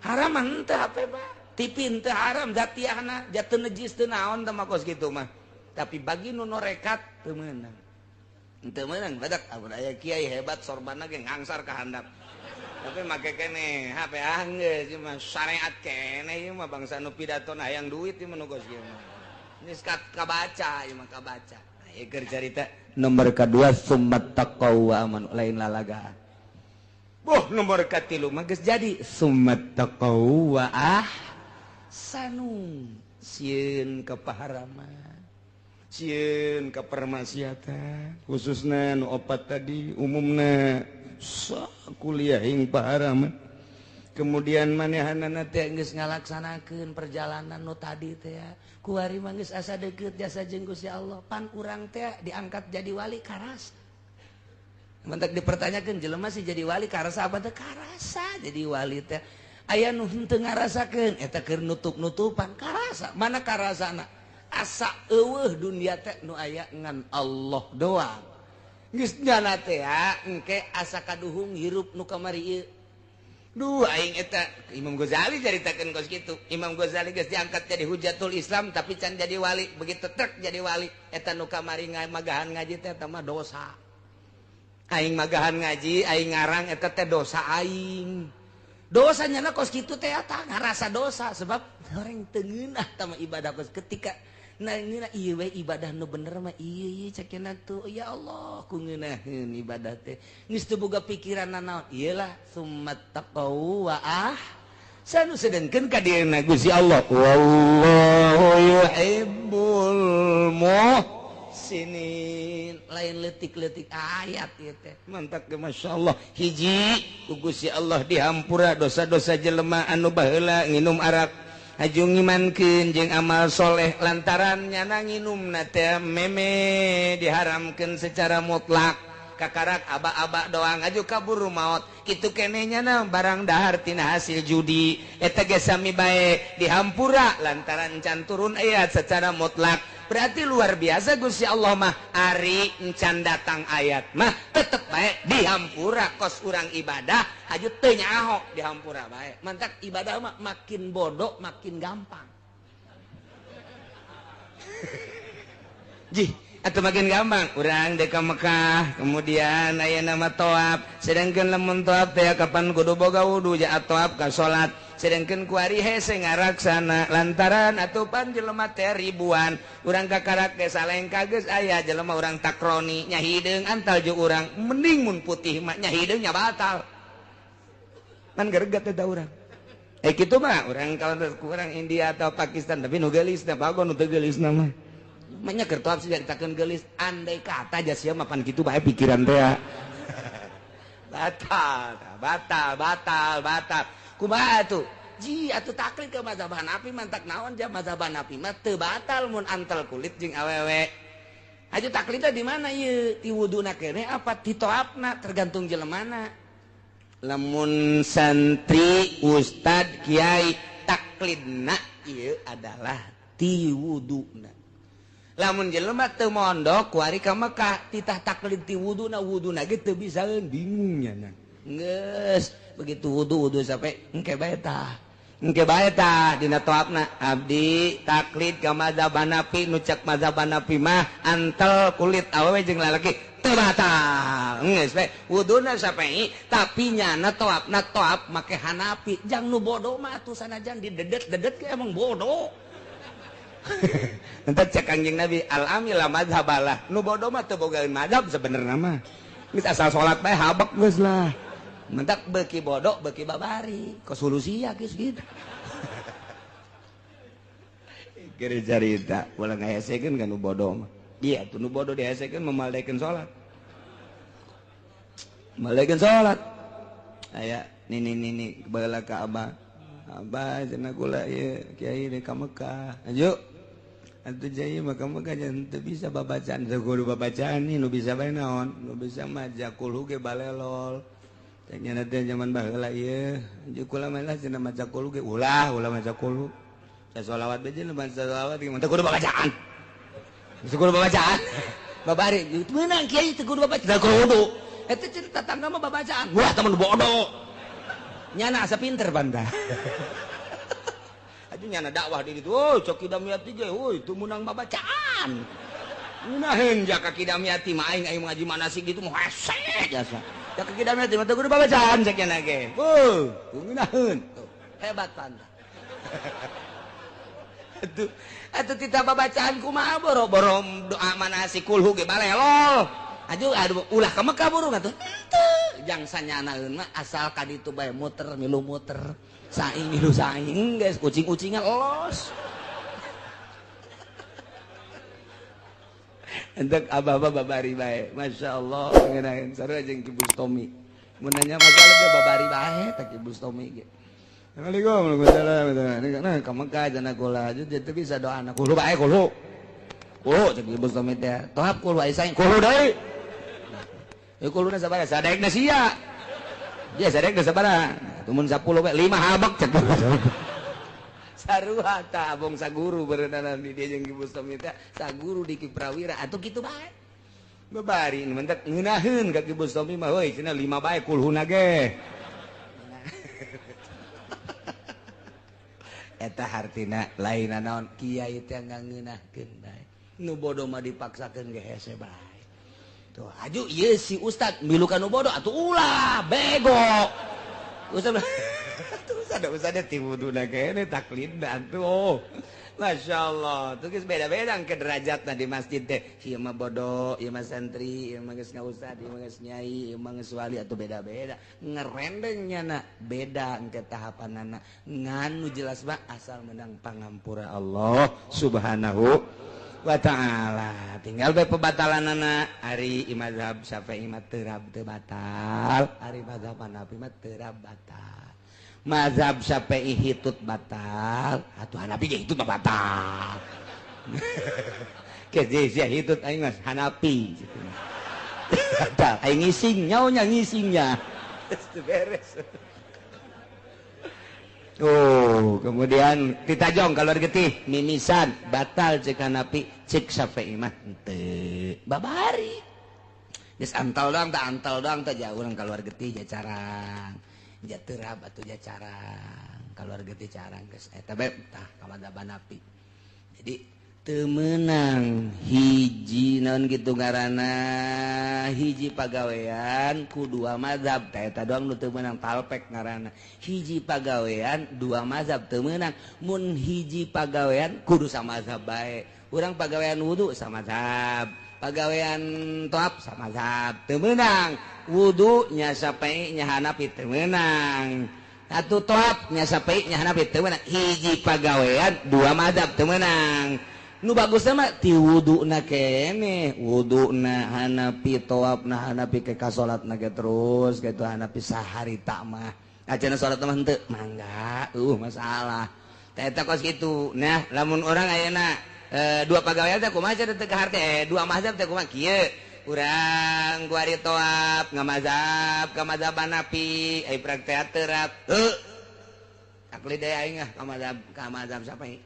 Haram mah henteu HP mah. TV henteu haram zatiahna, jatuh najis teu naon teh mah kos kitu mah. Tapi bagi nu norekat teu meunang. Henteu meunang badak amun aya kiai hebat sorbanna ge ngangsar ka handap. Tapi make keneh HP ah geus ieu mah syariat keneh ieu mah bangsa nu pidato hayang duit ieu mah nu kos kieu mah. Geus kabaca ieu mah kabaca. Nah, ieu keur carita nomor kedua summat taqaw wa amanu lain lalagaan. Boh nomor katilu mah geus jadi summat taqaw wa ahsanu. Sieun ka paharaman, sieun ka permaksiatan, khususna nu opat tadi umumna kuliah ing paharaman. Kemudian manehanana teh geus ngalaksanakeun perjalanan nu tadi teh kuari mah geus asa deukeut jasa jeung Gusti Allah. Pan urang teh diangkat jadi wali karasa. Mantak dipertanyakeun jelema sih jadi wali karasa apa teh karasa jadi wali teh. Aya nu henteu ngarasakeun eta keur nutup-nutupan karasa. Mana karasana? Asa eueuh dunia teh nu aya ngan Allah doang. Geus nyana teh engke asa kaduhung hirup nu kamari ieu. Duh aing eta Imam Ghazali caritakeun kos kitu. Imam Ghazali geus diangkat jadi hujatul Islam tapi can jadi wali. Begitu trek jadi wali eta nu kamari magahan ngaji teh eta mah dosa. Aing magahan ngaji, aing ngarang eta teh dosa aing. Dosa nyana kos kitu teh eta ngarasa dosa sebab orang teu ngeunah tah mah ibadah kos ketika nah ngeunah ieu we ibadah nu bener mah ieu ieu cekena tuh ya Allah ku ngeunaheun ibadah teh geus teu boga pikiran nanaon ieu lah summat taqaw wa ahsanu sedengkeun ka dieuna Gusti Allah wallahu yuhibbul muhsinin lain leutik-leutik ayat ieu teh mantak ge masyaallah hiji ku Gusti Allah dihampura dosa-dosa jelema anu baheula nginum arak haju ngimankeun jeung amal soleh lantaran nyana nginumna teh meme diharamkeun secara mutlak kakarak aba-aba doang aju kabur maot kitu keneh nyana barang dahar tina hasil judi eta ge sami bae dihampura lantaran can turun ayat secara mutlak. Berarti luar biasa Gusti Allah mah ari encan datang ayat mah tetep bae dihampura kos urang ibadah aju teu nyaho dihampura bae. Mantak ibadah mah makin bodoh makin gampang. Jih atau makin gampang urang dek ka Mekah kemudian aya nama toab sedangkan lamun toab teh kapan kudu boga wudu ja toab ka salat sedangkan kuari hese ngaraksana lantaran atupan jelema teh ribuan urang kakarak ge salengka geus aya jelema urang takroni nya hideung antal jeung urang mending mun putih mah nya hideung nya batal kan greget eta urang kitu mah urang kalau kurang India atau Pakistan tapi nu geulis teh bago nu teu geulisna mah manya keur toab sih caritakeun geulis andai kata aja sia mapan kitu bae pikiran teh batal batal batal batal kumaha atuh ji atuh taklid ke mazhab Hanafi mantak naon ja mazhab Hanafi mah teu batal mun antel kulit jeung awewe aju taklidna di mana ieu ti wuduna keneh apa ti toabna tergantung jelemana lamun santri ustad kiai taklidna ieu adalah ti wuduna lamun jelema teu mondok kuari ka Mekah titah taklid ti wuduna wuduna ge teu bisaeun bingung nya geus begitu wudu wudu sampai engke bae tah engke bae tah dina toabna abdi taklid ka mazhab Hanafi nu cek mazhab Hanafi mah antel kulit awewe jeung lalaki teu batal geus we wuduna sampai tapi nyana toabna toab make Hanafi jang nu bodoh mah atuh sanajan didedet-dedet ge emang bodoh. Entah cek Kangjeng Nabi al-amil mazhabalah nu bodoh mah teu bogaeun mazhab sebenarnya mah geus asal salat bae habek geus lah mentak beuki bodoh beuki babari kosolusi ya geus gitu. Keur carita ulah ngahesekeun ka nu bodoh mah iya tuh nu bodoh dihesekeun memaldekeun salat maldekeun salat Aya nini-nini baheula ka abah. Abah cenah kula ieu kiai deui ka Mekah. Aju. Atuh jai mah ka Mekah jan teu bisa babacaan, teu kudu babacaan nu bisa bae naon? Nu bisa mah jakul ge balelol. Teh nya teh zaman baheula ieu. Aju kula mah lah cenah maca kul ge ulah, ulah maca kul. Sholawat aja lu bahasa sholawat gimana? Teu kudu babacaan. Teu kudu babacaan. Babari meunang kiai teu kudu babacaan. Teu kudu. Eta cerita tetangga mah babacaan. Wah, temen bodoh. Nyana asa pinter banda. Aju nyana dakwah di ditu. Oh, cok Kidamiati ge, euy, teu meunang babacaan. Ngeunaheun jaka Kidamiati mah aing aing ngaji manasik gitu mah hese jasa. Jaka Kidamiati mah teu kudu babacaan cek nyana ge. Heuh, teu ngeunaheun. Hebat banda. Atuh atuh tita babacaan kumaha boro-boro doa manasik kulhu ge balelol. Aduh aduh ulah ka Mekah burung atuh. Henteu jang sanyanaeun mah asal ka ditu bae muter milu muter. Saing milu saing geus kucing-kucingan los. Entek abah-abah babari bae. Masyaallah ngeunaheun sarua jeung Ki Bustomi. Mun nanya masalah ge babari bae tah Ki Bustomi ge. Assalamualaikum warahmatullahi wabarakatuh. Nah, ka Mekah cenah kula teu bisa doa anak kulu bae kulu. Kulu cek Ki Bustomi teh. Tohap kulu ai saing kulu deui. Euy kuluna sabaraha? Sadaekna sia. Dia sadaekna sabaraha? Tumun 10 bae 5 habek cek. Sarua tah abong saguru berenang di dia jeung Ki Bustomi teh saguru di Ki Prawira atuh kitu bae. Babari nu mentek ngeunaheun ka Ki Bustomi mah heuy cenah 5 bae kulhuna ge. Eta hartina lain naon kiai teh ngangeunahkeun bae. Nu bodoh mah dipaksakeun ge hese bae. Tuh aju ieu si ustad milu ka nu bodoh atuh ulah bego. Ustad Tuh ustad ti wuduna kene taklidna atuh. Masya Allah, tuh geus beda-beda ke derajatna di masjid teh. Ieu mah bodoh, ieu mah santri, ieu mah geus ngaustad, ieu mah geus nyai, ieu mah geus wali atuh beda-beda. Ngerendeng nyana beda engke tahapanana. Ngan nu jelas mah asal menang pangampura Allah Subhanahu wa ta'ala. Tinggal bae pebatalanana ari mazhab Syafi'i mah terab teu batal, ari mazhab Hanafi mah terab batal. Mazhab Syafi'i hitut batal, atuh Hanafi ge hitut mah batal. Ke sia hitut aing mah Hanafi. Batal, aing ngising nyaonya ngisingnya. Geus beres. Oh, kemudian ditajong keluar getih mimisan batal cek Hanafi, cek Syafi'i mah henteu. Babari. Geus antal doang tah antal doang tah jauh urang keluar getih ja carang. Ja terab atuh ja carang, keluar getih carang geus eta bae tah ka mazhab Hanafi. Jadi teu meunang hiji naon kitu ngaranna hiji pagawean ku dua mazhab tah eta doang nu teu meunang talpek ngaranna. Hiji pagawean dua mazhab teu meunang, mun hiji pagawean kudu samazhab bae. Urang pagawean wudu samazhab, pagawean toap samazhab teu meunang. Wudu nya Syafi'i nya Hanafi teu meunang. Atuh toap nya Syafi'i nya Hanafi teu meunang. Hiji pagawean dua mazhab teu meunang. Nu bagusna mah ti wuduna keneh, wuduna Hanafi, toapna Hanafi ke ka salatna ge terus kitu Hanafi saharita mah. Acana salat mah henteu mangga, masalah. Tah eta kos kitu. Nah, lamun urang ayeuna dua pagawean teh kumaha cenah teu kaharte, dua mazhab teh kumaha kieu. Urang kuari toap ngamazhab ka mazhab Hanafi, ai praktek terap. Heuh. Taklid deui aing ah ka mazhab Syafi'i.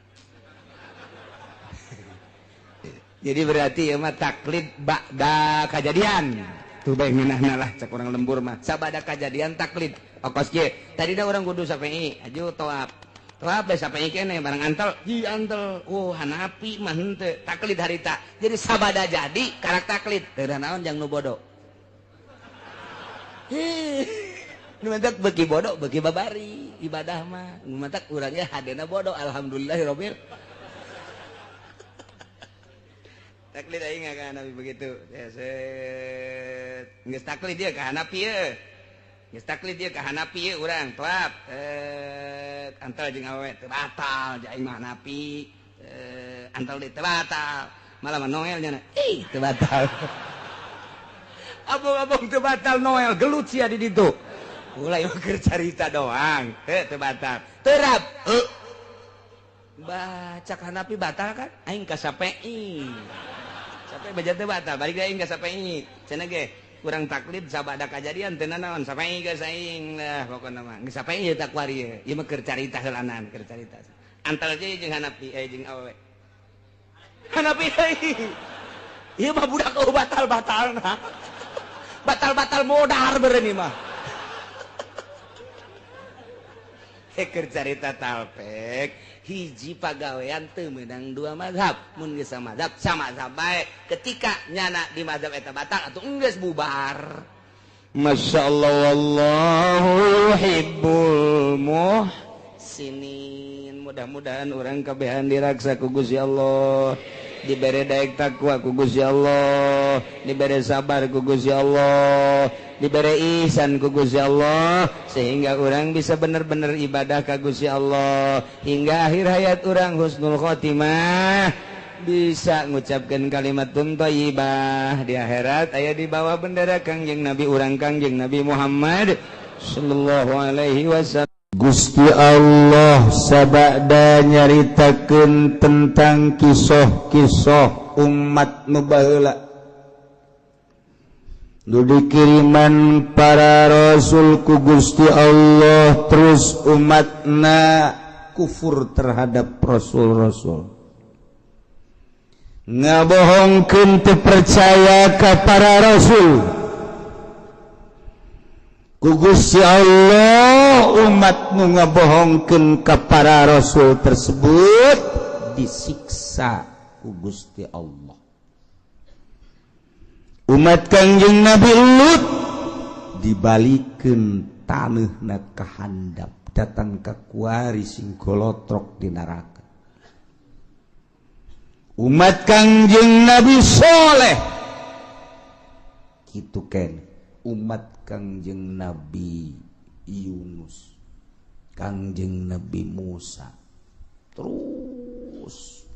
Jadi berarti ieu mah taklid ba'da kajadian. Tuh bae ngeunahna lah cek urang lembur mah. Sabada kajadian taklid. Okos kieu. Tadina urang kudu Syafi'i, aju toap. Toap bae Syafi'i keneh barang antel, ji antel. Oh, Hanafi mah henteu taklid harita. Jadi sabada jadi karak taklid. Teu naon jang nu bodoh. Hih. Nu mantak beuki bodoh, beuki babari ibadah mah. Nu mantak urang ge hadena bodoh, alhamdulillahirabbil. Taklid aing ka Hanafi begitu. Set. Geus taklid ieu ka Hanafi ieu. Geus taklid ieu ka Hanafi ieu urang toap. Antal jeung awewe teu batal, ja aing mah Hanafi. Antal deui teu batal. Malah mah Noel nya. Ih, teu batal. Abong-abong teu batal Noel gelut sia di ditu. Ulah ieu keur carita doang, heuh teu batal. Terap. Heuh. Baca Hanafi batal kan? Aing ka Syafi'i. Sampai baca teu batal, balik deui aing ka Syafi'i. Cenah ge kurang taklid sabada kajadian teu nanaon Syafi'i geus aing lah pokona mah. Geus Syafi'i ieu tak kuari ieu. Ieu mah keur carita heulanan, keur carita. Antal je jeung Hanafi jeung awewe. Hanafi deui. Ieu mah budak eueuh batal-batalna. Batal-batal modar beureun ieu mah. Keur carita talpek hiji pagawean teu meunang dua mazhab. Mun geus samazhab samazhab bae. Ketika nyana di mazhab eta batal atuh enggeus bubar. Masyaallah wallahu yuhibbul muhsinin. Mudah-mudahan urang kabehan diraksa ku Gusti Allah, dibere daek takwa ku Gusti Allah, dibere sabar ku Gusti Allah, dibere ihsan ku Gusti Allah, sehingga orang bisa bener-bener ibadah ka Gusti Allah hingga akhir hayat orang husnul khotimah, bisa ngucapkan kalimat thayyibah di akhirat aya di bawah bendera Kangjeng Nabi urang Kangjeng Nabi Muhammad sallallahu alaihi wasallam. Gusti Allah sabada nyaritakeun tentang kisah-kisah umat nu baheula nu dikiriman para rasul ku Gusti Allah, terus umatna kufur terhadap rasul-rasul, ngabohongkeun teu percaya ka para rasul. Ku Gusti Allah umat nu ngabohongkeun ka para rasul tersebut disiksa ku Gusti Allah. Umat Kangjeng Nabi Lut dibalikeun taneuhna ka handap, datang ka kuari sing golotrok di neraka. Umat Kangjeng Nabi Soleh kitu ken, umat Kangjeng Nabi Yunus, Kangjeng Nabi Musa, terus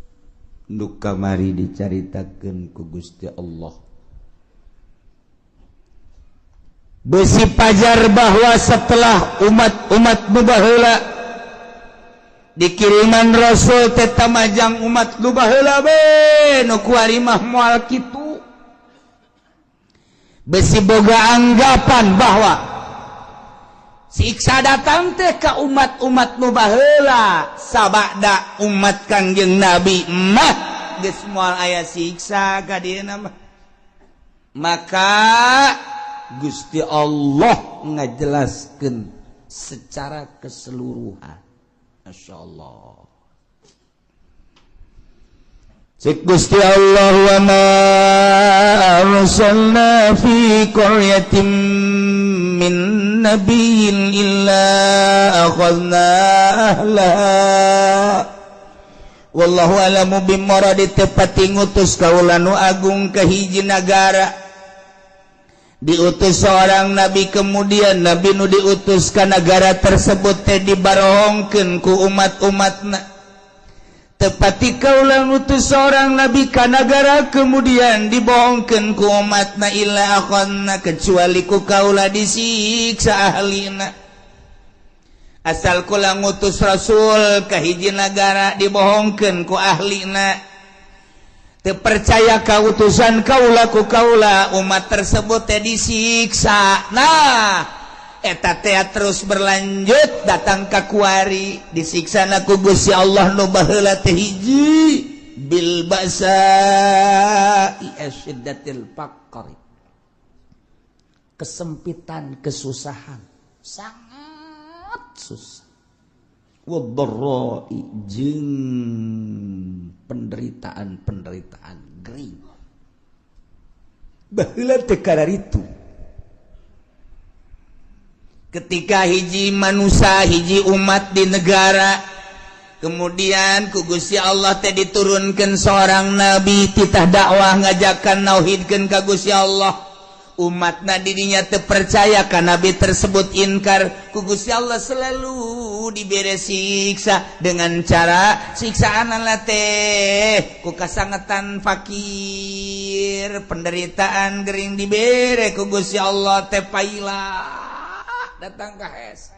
nu kamari dicaritakeun ku Gusti Allah. Besi pajar bahwa setelah umat-umat nu baheula dikiriman rasul teh tamajang umat nu baheula be nu kuari mah moal kitu. Besi boga anggapan bahwa siksa datang teh ka umat-umat nu baheula, sabada umat Kangjeng Nabi mah geus moal aya siksa ka dieuna mah. Maka Gusti Allah ngajelaskeun secara keseluruhan. Masya Allah. Cek Gusti Allah, wa ma arsalna fi qaryatin min nabiyyin illa akhadna ahlaha wallahu alamu bimuradi. Tepati ngutus kaula nu agung ke hiji nagara, diutus seorang nabi, kemudian nabi nu diutus ke negara tersebut teh dibarohongkeun ku umat-umatna. Tepati kaula ngutus seorang nabi ka nagara, kemudian dibohongkeun ku umatna, illa akhadna, kecuali ku kaula disiksa ahlina. Asal kula ngutus rasul ka hiji nagara dibohongkeun ku ahlina, teu percaya ka utusan kaula, ku kaula umat tersebut teh disiksa. Nah, eta teh terus berlanjut datang ka kuari, disiksa na ku Gusti Allah nu baheula teh hiji bil ba'sa'i asyiddatil faqri, kesempitan, kesusahan, sangat susah, wadharra'i jeung penderitaan-penderitaan gering. Baheula teh kararitu ketika hiji manusia, hiji umat di negara, kemudian ku Gusti Allah teh diturunkan seorang nabi, titah dakwah ngajakan nauhidkeun ka Gusti Allah. Umatna dirinya terpercaya ka nabi tersebut, inkar, ku Gusti Allah selalu dibere siksa dengan cara siksaan teh ku kasangetan fakir, penderitaan gering dibere ku Gusti Allah teh paila. Datang ka hese.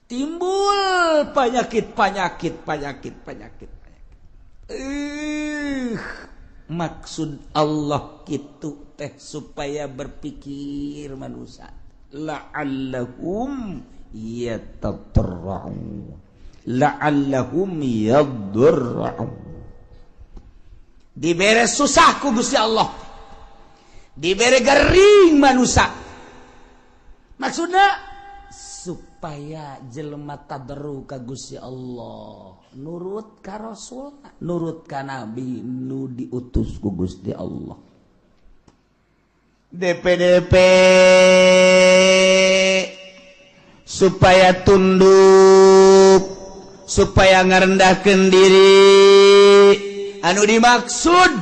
Timbul penyakit penyakit penyakit penyakit penyakit. Maksud Allah gitu teh supaya berpikir manusia, la'allahum yatadarra'un, la'allahum yadarra'un. Dibere susah ku Gusti Allah, dibere gering manusia, maksudnya supaya jelema tadarru ka Gusti Allah, nurut ka Rasul, nurut ka Nabi nu diutus ku Gusti Allah. DPDP supaya tunduk, supaya ngarendahkeun diri, anu dimaksud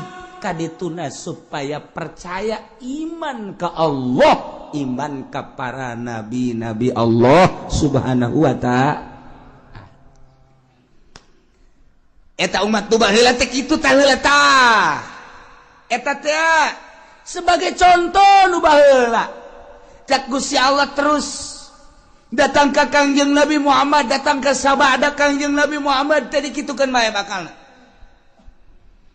kadituna supaya percaya iman ke Allah, iman ke para nabi-nabi Allah Subhanahu wa ta'ala. Eta umat nu baheula teh kitu tah heula tah. Eta teh sebagai contoh nu baheula. Cak Gusti Allah terus datang ka Kangjeng Nabi Muhammad, datang ke sabada Kangjeng Nabi Muhammad teh dikitukeun bae bakalna.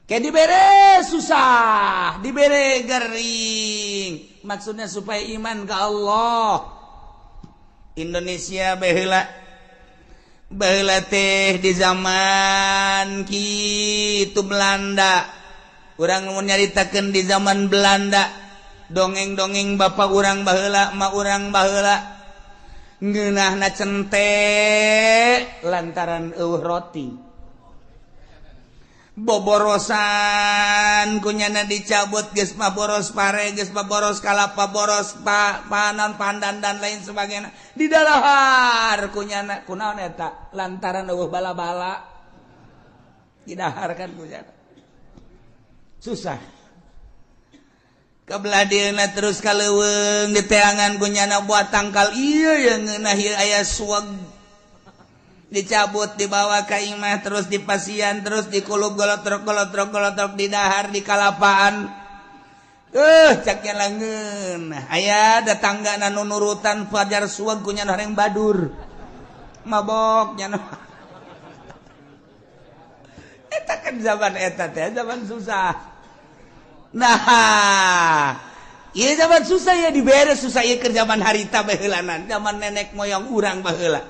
Kayak dibere susah, dibere gering. Maksudnya supaya iman ke Allah. Indonesia baheula baheula teh di zaman kitu Belanda. Urang mun nyaritakeun di zaman Belanda, dongeng-dongeng bapak urang baheula, emak urang baheula, ngeunahna cente lantaran eueuh roti. Boborosan kunyana dicabut, geus mah boros pare, geus mah boros kalapa, boros panan pandan dan lain sebagainya. Didalahar kunyana kunaon eta lantaran eueuh bala-bala didaharkan kunyana. Susah. Kebelah dieuna terus ka leuweung diteangan kunyana buat tangkal ieu yang ngeunah ieu aya suweg. Dicabut dibawa ka imah terus dipasian terus dikulub golotrok golotrok golotrok didahar di kalapaan. Cak nya langeun. Aya datangga nu nurutan fajar suweg kunyana horeng badur. Mabok nya. Eta kan zaman eta teh zaman susah. Nah, ieu zaman susah ya dibere susah ieu keur zaman harita baheulanan, zaman nenek moyang urang baheula.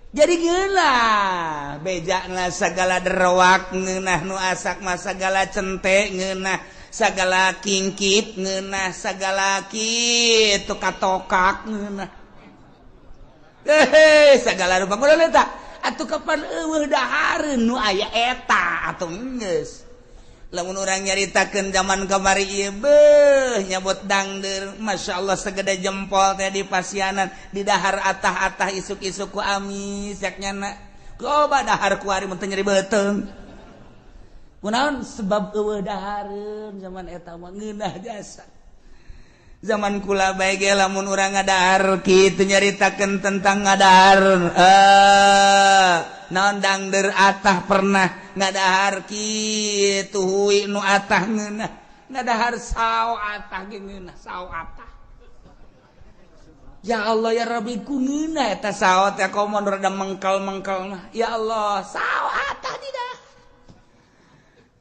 Jadi ngeunah bejana segala derwak ngeunah nu asak mah segala cente ngeunah segala kingkit ngeunah segala kitu katokak ngeunah. Segala rupa kunaon eta? Atuh kapan eueuh dahareun nu aya eta atuh geus. Lamun urang nyaritakeun zaman kamari ieu beuh nyabot dangdeur masyaallah segede jempol teh di pasianan di dahar atah-atah isuk-isuk ku amis yak nyana coba dahar ku ari mun teu nyeri beuteung. Kunaon sebab eueuh dahareun zaman eta mah ngeunah jasa. Zaman kula bae ge lamun urang ngadahar kitu nyaritakeun tentang ngadahar naon dangdeur atah pernah ngadahar kitu hui nu atah ngeunah ngadahar sao atah ge ngeunah sao atah. Ya Allah ya Rabbi ku ngeunah eta sao teh komo nu rada mengkel-mengkel mah. Ya Allah sao atah tidak.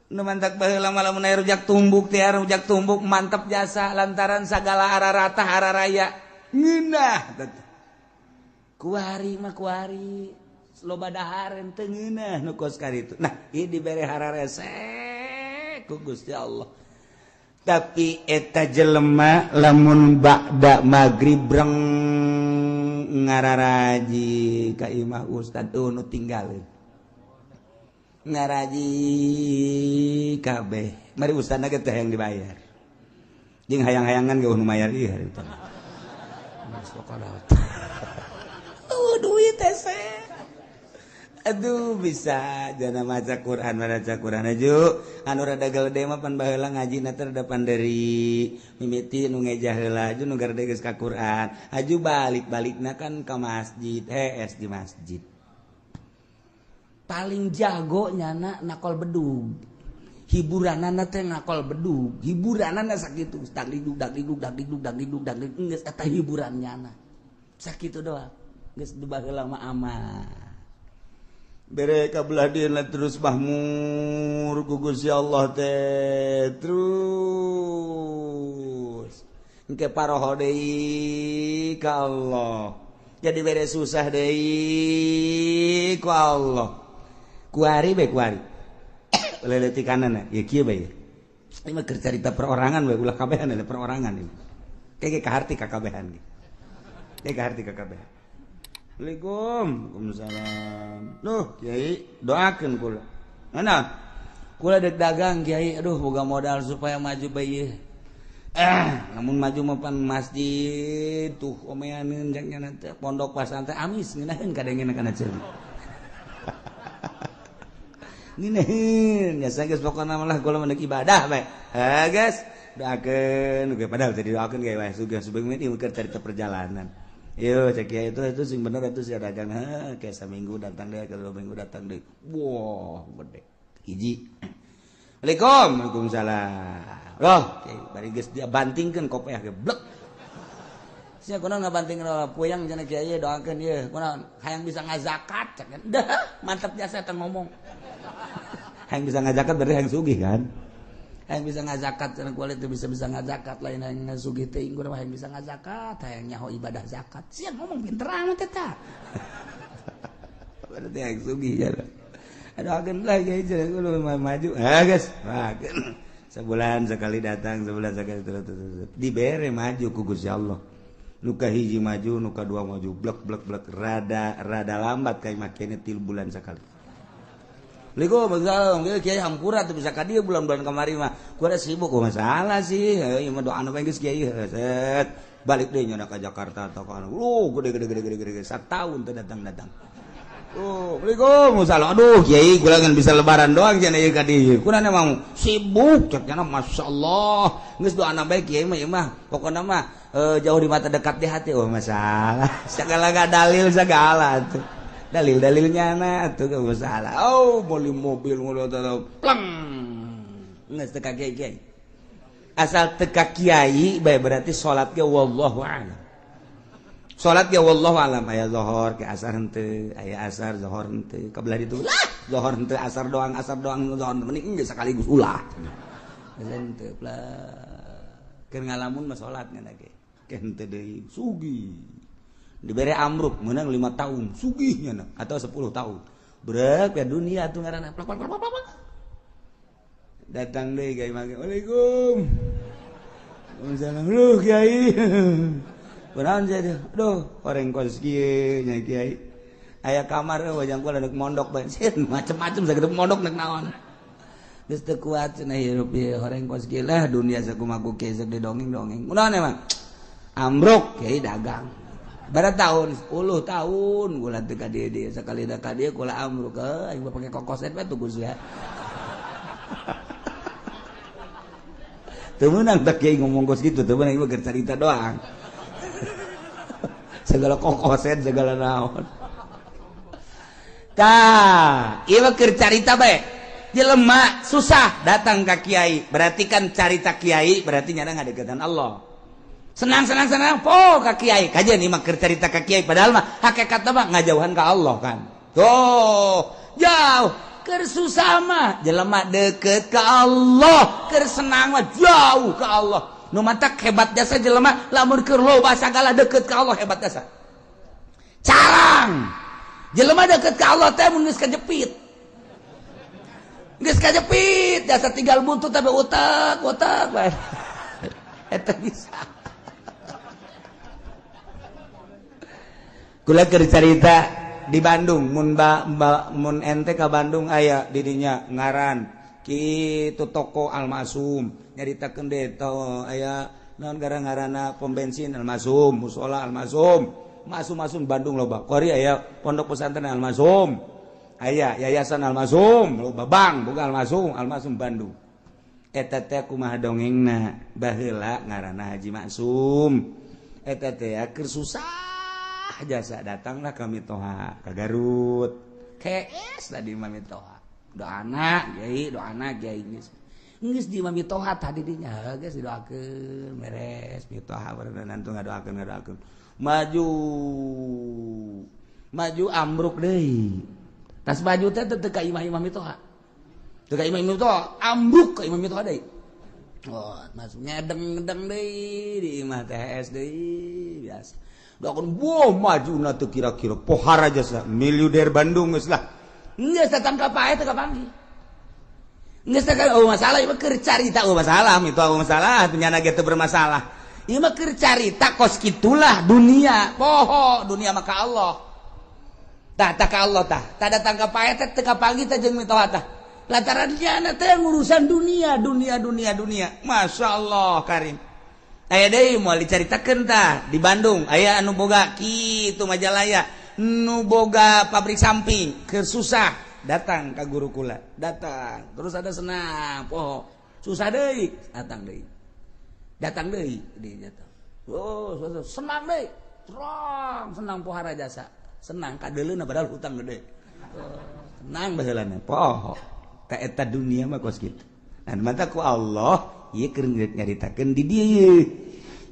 Nu mantak baheula mah lamun aya rujak tumbuk teh rujak tumbuk mantep jasa lantaran sagala araratah araraya ngeunah. Kuari mah kuari loba dahareun teu ngeunah nu kos karitu. Nah, ieu dibere hararese ku Gusti Allah. Tapi eta jelema lamun ba'da magrib breng ngararaji ka imah ustad nu tinggalin. Ngaraji kabeh. Mari ustadna ge teh yang dibayar. Jeung hayang-hayangan ge nu mayar ieu hari teh. Duit teh. Aduh bisa jana maca Quran maca Quran aju anu rada gede mah pan baheula ngajina teh rada panderi mimiti nu ngejah heula aju nu garede geus ka Quran aju balik-balikna kan ka masjid hees di masjid. Paling jago nyana nakol bedug. Hiburanana teh ngakol bedug, hiburanana sakitu, dagdikduk dagdikduk dagdikduk dagdikduk dagdikduk geus eta hiburan nyana. Sakitu doang. Geus baheula mah aman. Bere ka belah dieuna terus mahmur ku Gusti Allah teh terus. Engke paroho deui ka Allah. Jadi bere susah deui ku Allah. Kuari bae kuari. Leletikanana ya kieu bae. Ini mah keur carita perorangan bae ulah kabehan perorangan ini. Kayak kaharti ka kabehan ge. Kayak kaharti ka kabehan. Assalamualaikum. Waalaikumsalam. Duh, Kiai, doakeun kula. Mana? Kula dek dagang Kiai, aduh boga modal supaya maju bae ieu. Namun maju mah pan masjid tuh omeaneun jang nya teh pondok pasantren amis ngeunaheun kadengeuna kana ceuli. Ngeunaheun nya geus pokona mah lah kula mah ibadah bae. Ha geus doakeun ge padahal teh didoakeun ge wae sugih subeung ieu keur carita perjalanan. Yo cek kiai itu sing bener itu sia dagang heuh kayak saminggu datang deui, kedua minggu datang deui. Wah, gede. Hiji. Assalamualaikum. Waalaikumsalam. Loh, kiai bari geus dia bantingkeun kopeah ge blek. Sia kunaon ngabantingkeun puyang cenah kiai doakeun ieu, kunaon hayang bisa ngazakat cek. Dah, mantep jasa eta ngomong. Hayang bisa ngazakat berarti hayang sugih kan? Hayang bisa ngazakat cenah kuali teu bisa-bisa ngazakat lain hayang sugih teuing kudu hayang bisa ngazakat, hayang nyaho ibadah zakat. Sia ngomong pinter amat eta. Berarti hayang sugih ya. Aduh agen lah kiai cenah kudu maju. Ah geus, doakeun. Sebulan sekali datang, sebulan sekali terus dibere maju ku Gusti Allah. Nuka hiji maju, nuka dua maju, blek blek blek rada rada lambat kayak makene 3 bulan sekali. Waalaikumsalam. Kiai hampura teu bisa ka dieu bulan-bulan kamari mah. Kuara sibuk kok masalah sih. Ieu mah doana bae geus kiai set. Balik deui nya ka Jakarta atau ka anu. Lu gede gede gede gede gede satahun teu datang-datang. Oh, Waalaikumsalam. Aduh, kiai kula ngan bisa lebaran doang cenah ieu ka dieu. Kunaon emang sibuk cek nya masyaallah. Geus doana bae kiai mah ieu mah. Pokona mah jauh di mata dekat di hati. Oh, masalah. Segala ga dalil segala tuh. Dalil-dalilnya na tuh gak masalah. Oh, beli mobil ngono pleng. Geus teu ka kiai. Asal teu ka kiai bae berarti salat ge wallahu a'lam. Salat ge wallahu a'lam aya zuhur ke asar henteu, aya asar zuhur henteu. Ka belah ditu lah, zuhur henteu asar doang zuhur mending geus sekaligus ulah. Geus henteu plek. Keur ngalamun mah salat ngan ge. Ke henteu deui sugih. Dibere amruk menang 5 tahun sugihnya na, atau 10 tahun brek ya dunia tuh ngaranna plak plak plak plak datang deui kiai mangke waalaikum waalaikumsalam lu kiai kunaon sia aduh horeng kos kieu nya kiai aya kamar wajang kula deuk mondok bae macem-macem sakitu mondok nek naon geus teu kuat cenah hirup ieu horeng kos kieu lah dunia sakumaha ku kiai sok didongeng-dongeng kunaon emang amruk kiai dagang bara tahun 10 tahun kula teu ka dieu dieu sakali da ka dieu kula amruk aing mah pake kokoset bae tuh Gus ya. Teu meunang teh kiai ngomong kos kitu, teu meunang ieu keur carita doang. Segala kokoset segala naon. Tah, ieu mah keur carita bae. Jelema susah datang ka kiai, berarti kan carita kiai berarti nyana ngadeukeutan Allah. Senang senang senang po ka kiai kajian ieu mah keur carita ka kiai padahal mah hakikatna mah ngajauhan ka Allah kan. Tuh, jauh keur susah mah jelema deukeut ka Allah, keur senang mah jauh ka Allah. Nu matak hebat jasa jelema lamun keur loba sagala deukeut ka Allah hebat jasa. Carang. Jelema deukeut ka Allah teh mun geus kajepit. Geus kajepit jasa tinggal buntut tapi utak-utak bae. Eta bisa. Kula keur carita di Bandung mun mun ente ka Bandung aya didinya ngaran kitu toko Almasum nyaritakeun deui to aya naon gara-ngarana pom bensin Almasum, musola Almasum, masum-masum Bandung loba. Kuari aya pondok pesantren Almasum, aya yayasan Almasum, loba bank boga Almasum, Almasum Bandung. Eta teh kumaha dongengna baheula ngaranna Haji Maksum. Eta teh keur susah jasa datanglah kami toha ke Garut. KS tadi mami toha. Doana kiai, doana kiai geus. Geus di imah mitoha tadi dinya geus didoakeun beres mitoha berenang tuh ngadoakeun ngadoakeun. Maju maju ambruk deui. Tas maju teh teu ka imah-imah mitoha. Teu ka imah mitoha, ambruk ka imah mitoha deui. Oh, masuk ngedeng-ngedeng deui di imah THS deui biasa. Doakeun wah majuna teu kira-kira pohara jasa miliuder Bandung geus lah. Geus datang ka pae teu kapanggih. Geus teh oh masalah ieu mah keur carita oh masalah itu oh masalah nyana ge teu bermasalah. Ieu mah keur carita kos kitulah dunia, poho dunia maka Allah. Tah tah ka Allah tah. Tah datang ka pae teh teu kapanggih teh jeung mitoha tah. Lantaran nyana teh ngurusan dunia, dunia, dunia, dunia. Masya Allah Karim. Aya deui moal dicaritakeun tah di Bandung aya anu boga kitu Majalaya nu boga pabrik samping keur susah datang ka guru kula datang terus ada senang poho susah deui datang deui datang deui di datang oh senang deui terang senang pohara jasa senang kadeuleuna padahal hutang gede senang baheulana poho ta eta dunia mah kos kitu. Nah mata ku Allah ieu keur nyaritakeun di dieu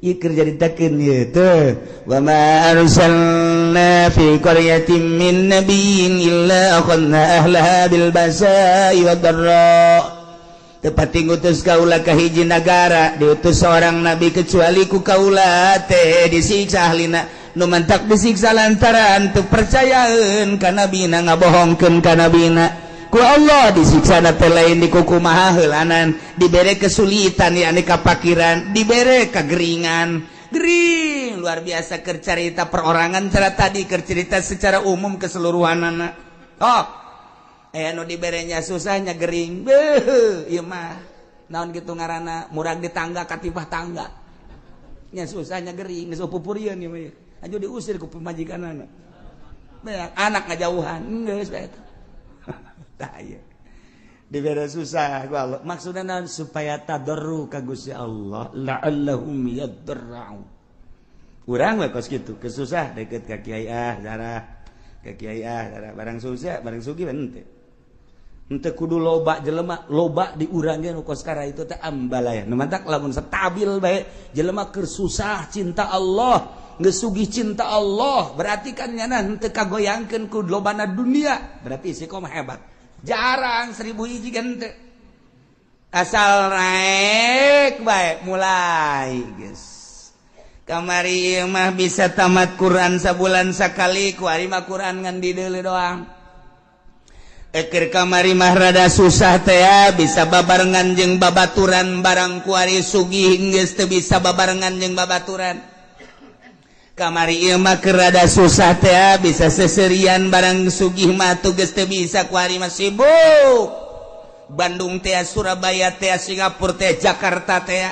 ieu keur nyaritakeun ieu teh wa ma arsalna fi qaryatin min nabiyyin illa akhadna ahlaha bil basa'i wad dharra. Tepati ngutus kaula ka hiji nagara diutus seorang nabi kecuali ku kaula teh disiksa ahlina nu mantak disiksa lantaran teu percayaeun ka nabina ngabohongkeun ka nabina. Ku Allah disiksa na teh lain di kukumaha heulanan dibere kesulitan yakni kapakiran dibere kegeringan gering luar biasa keur carita perorangan cara tadi keur cerita secara umum keseluruhanana. Oh aya nu diberenya susahnya gering beuh ieu mah naon kitu ngaranna murag di tangga katipah tangga nya susahnya gering geus pupurieun ieu mah aju diusir ku pamajikanana beak anak ngajauhan geus bae eta. Tah ieu dibere susah ku Allah maksudna naon supaya tadarru ka Gusti Allah la'allahum yadarra'u. Urang we kos kitu kesusah deket ka kiai ah darah ka kiai ah darah barang susah barang sugih henteu henteu kudu loba jelema loba di urang ge nu kos kara itu teh ambalaya nu mantak lamun stabil bae jelema keur susah cinta Allah geus sugih cinta Allah berarti kan nyana henteu kagoyangkeun ku lobana dunia berarti istiqomah hebat. Jarang 1000 hiji kan asal naik bae mulai geus. Kamari ieu mah bisa tamat Quran sabulan sakali ku ari mah Quran ngan dideuleu doang. Eker kamari mah rada susah teh bisa babarengan jeung babaturan barang ku ari sugih geus teu bisa babarengan jeung babaturan. Kamari ieu mah keur rada susah teh bisa seserian barang sugih mah tuh geus teu bisa ku ari mah sibuk. Bandung teh Surabaya teh Singapura teh Jakarta teh.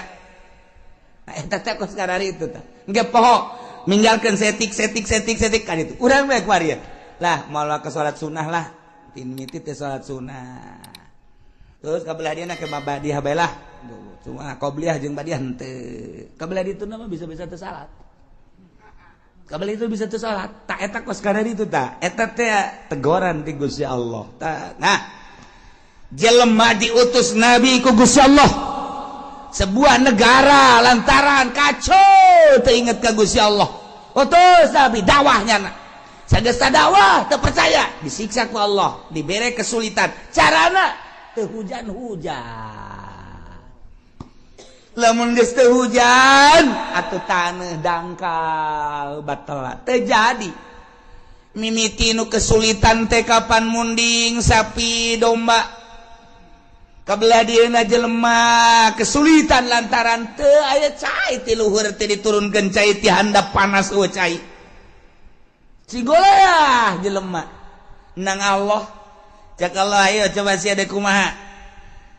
Nah eta teh kos karari itu tah. Engke poho ninggalkeun setik setik setik setik kan itu. Urang bae ku ari lah moal ke salat sunah lah. Tin miti teh salat sunah. Terus kabelah dieuna ke badiah bae lah. Cuma qobliyah jeung badiah henteu. Kabelah ditu mah bisa-bisa teu salat. Kabel itu bisa tuh salat. Tak eta kos karena itu tak. Eta teh teguran ti Gusti Allah. Nah, jelema diutus nabi ku Gusti Allah. Sebuah negara lantaran kacau teu inget ka Gusti Allah. Utus nabi dakwahnya na. Sageus dakwah teu percaya, disiksa ku Allah, dibere kesulitan. Carana teu hujan-hujan. Lamun geus teu hujan atuh taneuh dangkal batal teu jadi. Mimiti nu kesulitan teh kapan munding sapi domba. Kabelah dieuna jelema kesulitan lantaran teu aya cai ti luhur teh diturunkeun cai ti handap panas eueuh cai. Cigoleah jelema nang Allah. Cak Allah ayo coba sia deuk kumaha.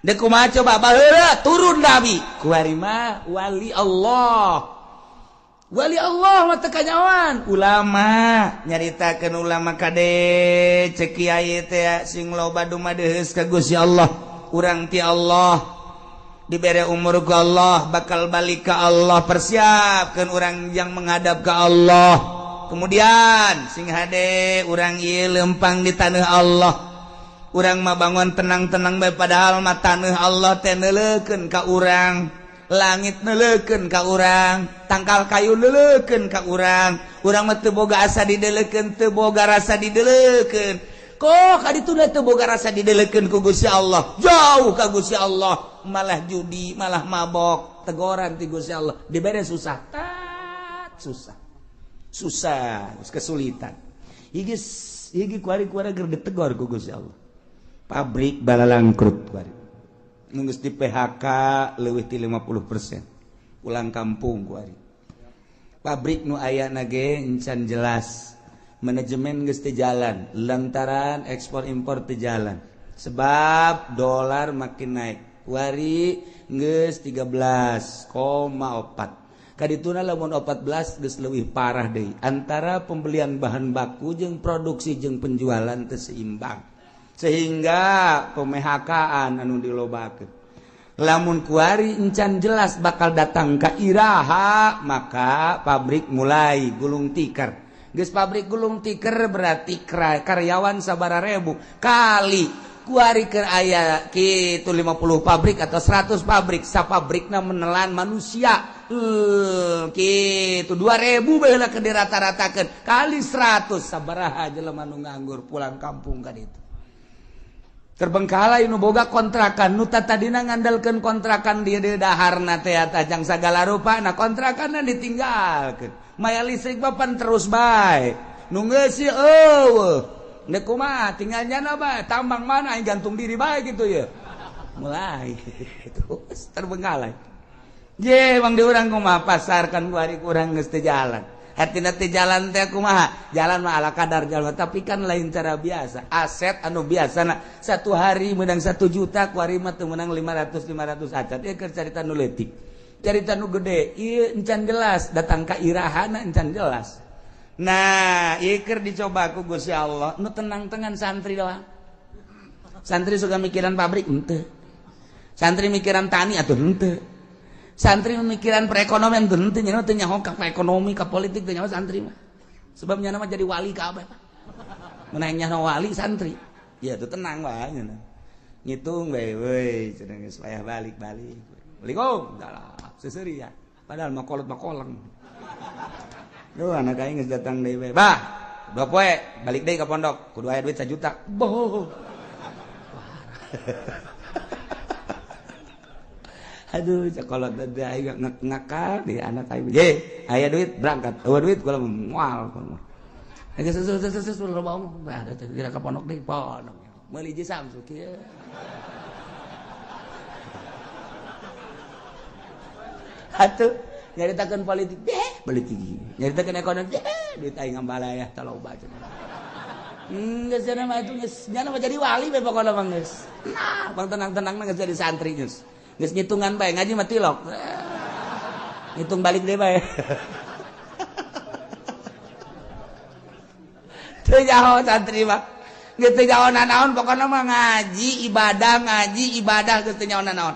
Dek kumaha coba baheula turun nabi kuari mah wali Allah. Wali Allah mah teu kanyawan ulama nyaritakeun ulama kade cek kiai teh sing loba dumadeheus ka Gusti Allah urang ti Allah dibere umur ku Allah bakal balik ka Allah persiapkeun urang yang menghadap ka Allah kemudian sing hade urang ieu lempang di tanah Allah. Urang mah bangun tenang-tenang bae padahal mah taneuh Allah teh neuleukeun ka urang, langit neuleukeun ka urang, tangkal kayu neuleukeun ka urang. Urang mah teu boga asa dideleukeun, teu boga rasa dideleukeun. Kok kadituna teu boga rasa dideleukeun ku Gusti Allah? Jauh ka Gusti Allah, malah judi, malah mabok, tegoran ti Gusti Allah. Dibere susah, tat susah. Susah, kesulitan. Higi kuari-kuari ger ditegor ku Gusti Allah. Pabrik balalangkrut kuari. Geus di PHK leuwih ti 50%. Pulang kampung kuari. Pabrik nu aya ge encan jelas. Manajemen geus teu jalan lantaran ekspor impor teu jalan. Sebab dolar makin naik. Kuari geus 13,4. Kadituna lamun 14 geus leuwih parah deui. Antara pembelian bahan baku jeung produksi jeung penjualan teu seimbang. Sehingga pemehakaan anu dilobakeun. Lamun kuari encan jelas bakal datang ka iraha, maka pabrik mulai gulung tikar. Geus pabrik gulung tikar berarti karyawan sabaraha ribu kali kuari keur aya kitu 50 pabrik atau 100 pabrik, sapabrikna menelan manusia. Kitu 2000 baheula keur dirata-ratakeun kali 100 sabaraha jelema nu nganggur pulang kampung ka ditu. Terbengkalai nu boga kontrakan nu tadina ngandalkeun kontrakan dia di daharna teh tajang sagala rupa, nah kontrakanna ditinggalkeun. Maya listrik papan terus bae. Nu ngeusi eueuh. Neuk kumaha tinggal nyana bae, tambang mana aing gantung diri bae gitu ya. Mulai terus terbengkalai. Je bang di urang kumaha pasar kan kuari kurang geus teu jalan. Hatina teh jalan teh kumaha? Jalan mah ala kadar jalan, tapi kan lain cara biasa. Aset anu biasana satu hari menang 1 juta, kuari mah teu menang 500 acan. Ieu keur carita nu leutik. Carita nu gede, ieu encan jelas datang ka irahana encan jelas. Nah, ieu keur dicoba ku Gusti Allah, nu tenang-tenang santri doang. Santri suka mikiran pabrik henteu. Santri mikiran tani atuh henteu. Santri memikiran perekonomian teu henteu, nya teu nyaho ka ekonomi ka politik teu nyaho santri mah. Sebab nya mah jadi wali kabeh. Mun nyaho wali santri. Ya tuh tenang wae nya. Ngitung bae we cenah geus payah balik-balik. Assalamualaikum. Dalah seseuri ya. Padahal mah kolot mah koleng. Duh anak aing geus datang deui bae. Bah, 2 poe balik deui ka pondok, kudu aya duit 1 juta. Boh. Aduh, sekolah teh aing ngakal di anak aing. Ye, aya duit berangkat. Eueuh duit kula moal. Geus geus loba omong. Bah, kira ka pondok deui, pondok. Meuli jeung Samsu kieu. Atuh, nyaritakeun politik, deh, politik. Nyaritakeun ekonomi, deh, duit aing ngambalayah taloba cenah. Geus cenah mah atuh geus nya mah jadi wali bae pokona mah geus. Nah, bang tenang-tenang mah geus jadi santri geus. Geus ngitungan bae ngaji mah tilok. Ngitung balik deui bae. Teu nyaho santri mah. Geus teu nyaho nanaon pokona mah ngaji ibadah geus teu nyaho nanaon.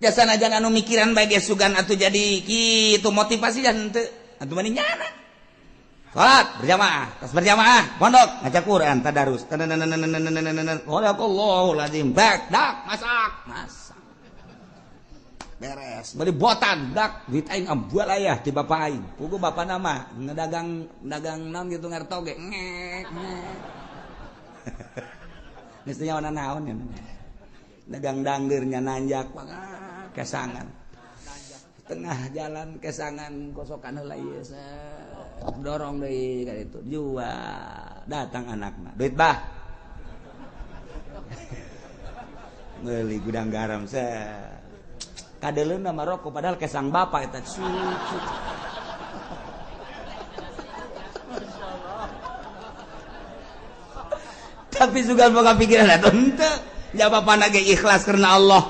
Jasana jangan anu mikiran bae geus sugan atuh jadi kitu motivasi jan teu atuh mani nyana. Salat berjamaah, tas berjamaah, pondok ngaca Quran tadarus. Sadaqallahul azim. Bak dak masak, masak. Beres. Beli botan dak duit aing ambual aya ti bapak aing. Pugu bapak nama ngedagang dagang naon gitu ngartoge. Ngek ngek. Geus teu nyaho naon nya. Dagang dangdeur nya nanjak kesangan. Tengah jalan kesangan kosokan heula ieu dorong deui ka ditu jual datang anakna duit bah meuli gudang garam kadeleuna mah rokok padahal kesang bapak eta cucu. Tapi juga boga pikiran atuh henteu nya bapana ge ikhlas karena Allah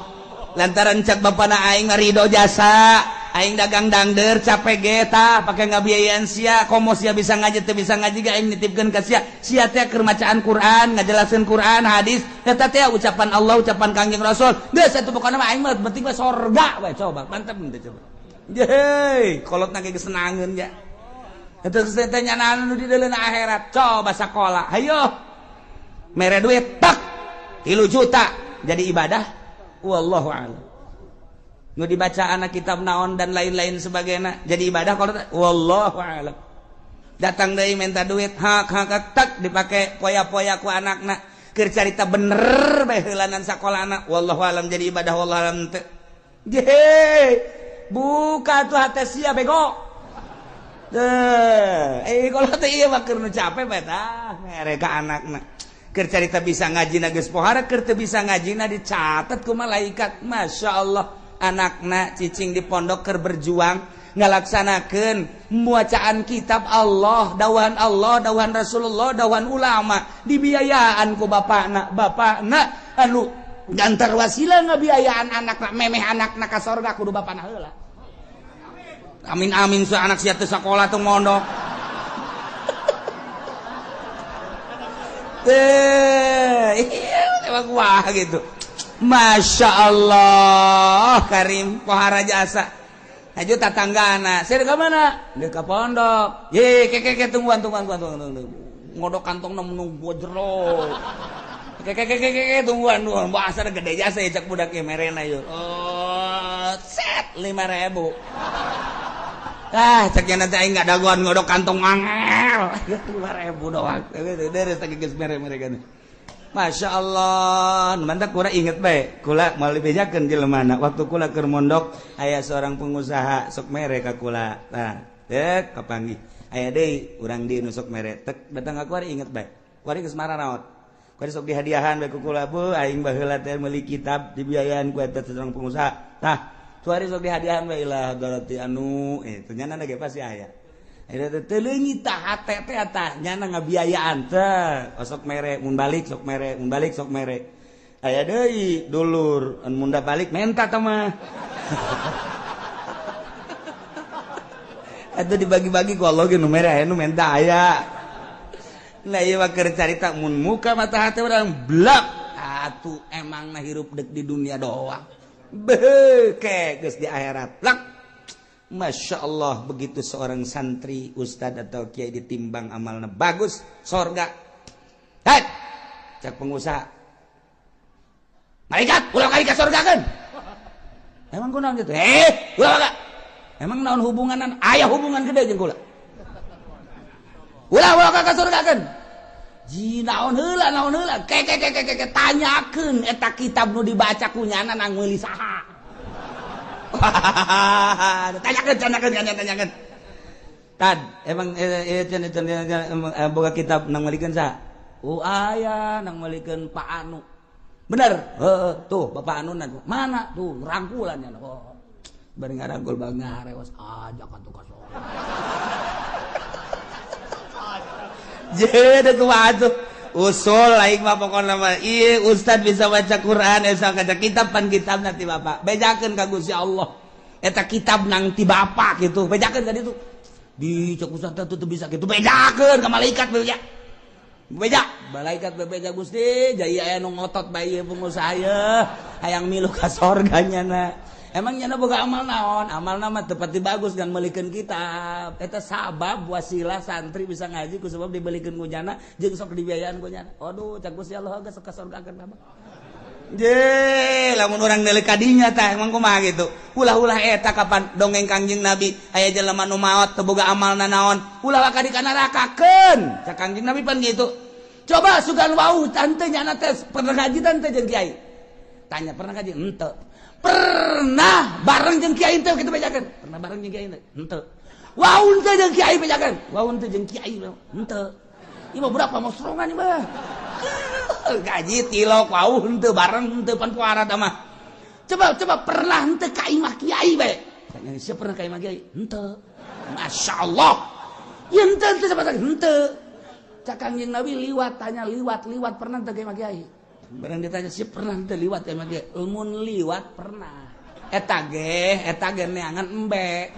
lantaran cak bapana aing ridho jasa aing dagang dangder capek ge tah pake ngabiayaan sia komo sia bisa ngaji teu bisa ngaji ge aing nitipkeun ka sia sia teh keur macaan Quran ngajelaskeun Quran hadis eta teh ucapan Allah ucapan Kangjeng Rasul geus atuh pokona mah aing mah penting mah sorga we coba mantep teh coba Yeay, kolotna ge geus senangeun nya eta geus teh nyanaan nu di deuleuna akhirat coba sakola hayo Mere duit tak 3 juta jadi ibadah. Wallahu a'lam. Nu dibaca anak kitab naon dan lain-lain sebagainya jadi ibadah kalau wallahu a'lam. Datang deui minta duit hak hak tak dipake poya-poya ku anakna keur carita bener bae heulanan sakolana wallahu a'lam jadi ibadah wallahu a'lam teu. Je buka tuh hate sia bego. Teh kalau teh ieu mah keur nu capek bae tah mere ka anakna. Keur carita bisa ngajina geus pohara keur teu bisa ngajina dicatat ku malaikat. Masya Allah anakna cicing di pondok keur berjuang ngalaksanakeun bacaan kitab Allah, dawahan Allah, dawahan Rasulullah, dawahan ulama, dibiayaan ku bapakna. Bapakna anu gantar wasilah ngabiayaan anakna memeh anakna ka sorga kudu bapakna heula. Amin amin su anak sia teu sakola teu mondok. Teh, iya emang wah gitu. Masya Allah Karim pohara jasa. Haju tatanggana, saya ke mana? Dia ke pondok. Ye, ke tungguan tungguan tungguan tungguan. Ngodok kantong nunggu jero. Ke tungguan tungguan. Bahasa gede jasa ya cak budak merena yuk. Oh, set 5.000. Ah, ceknya nanti aing nggak dagoan ngodok kantong angel. 5.000 doang. Deres tak geus mere mereka. Masya Allah, mantap kula inget bae. Kula mau dibejakeun jelema waktu kula keur mondok aya seorang pengusaha sok mere ka kula. Tah, dek kapanggih. Aya deui urang di nu sok mere. Tek datang ka kuari inget bae. Kuari geus mararaot. Kuari sok dihadiahan bae ku kula, bu aing baheula teh meuli kitab dibiayaan ku eta seorang pengusaha. Tah, kuari sok dihadiahan bae ilah darati anu teh nyana ge pasti aya. Eta teh leungit tah hate teh tah nyana ngabiayaan teh osok mere mun balik sok mere mun balik sok mere aya deui dulur mun da balik menta teh mah atuh dibagi-bagi ku Allah ge nu mere aya nu menta aya. Nah ieu mah keur carita mun muka mata hate urang blak atuh emang na hirup deuk di dunia doang beuh geus di akhirat blak. Masya Allah begitu seorang santri, ustad atau kiai ditimbang amalnya bagus, sorga. Hei, cak pengusaha. Malaikat, ulah kali ke sorga kan? Emang kunaon gitu? Ulah kak. Emang naon hubunganan? Aya hubungan gede jeung kula. Ulah ulah ka sorga kan? Ji naon heula, naon heula. Ke ke ke ke ke tanyakeun eta kitab nu dibaca ku nyana nang meuli saha. Tanyakan, tanyakan, tanyakan. Tad, emang boga kitab nang malikeun saha? Oh aya nang malikeun Pak Anu. Bener? Heeh, tuh Bapak Anu mana? Tuh rangkulan nya. Oh. Bari ngarangkul bang ngarewas aja ka tukang sorga. Jadi kumaha tuh? Usul aing mah pokona mah ieu ustad bisa baca Quran esa kaca kitab pan kitab nanti bapak bejakeun ka Gusti Allah eta kitab nang ti bapak gitu bejakeun ka ditu di cek ustad teh teu bisa kitu bejakeun ka malaikat beja beja malaikat bebeja Gusti jaya aya nu ngotot bae ieu pengusaha ye hayang milu ka sorga nyana emang nyana boga amal naon amalna mah teu pati bagus kan meulikeun kitab eta sabab wasilah santri bisa ngaji ku sebab dibelikeun ku nyana jeung sok dibiayaan ku nyana aduh cak Gusti Allah geus ka sorgakeun bapak je lamun urang deuleu ka dinya tah emang kumaha kitu ulah-ulah eta kapan dongeng Kangjeng Nabi aya jelema nu maot teu boga amalna naon ulah ka di ka nerakakeun cak Kangjeng Nabi pan kitu coba sugan wau tante nyana teh pernah ngaji tante jeung kiai tanya pernah ngaji henteu pernah bareng jeung kiai teh kitu bejakeun pernah bareng jeung kiai teh henteu waun teh jeung kiai bejakeun waun teh jeung kiai henteu ieu mah budak pamosrongan ieu mah gaji tilok waun teu bareng henteu pan puara tah mah coba coba pernah henteu ka imah kiai bae tanya sia pernah ka imah kiai henteu masyaallah ieu henteu henteu coba henteu cak Kangjeng Nabi liwat tanya liwat liwat pernah teu ka imah kiai barang ditanya sih pernah teu liwat emang ge mun liwat pernah eta ge neangan embe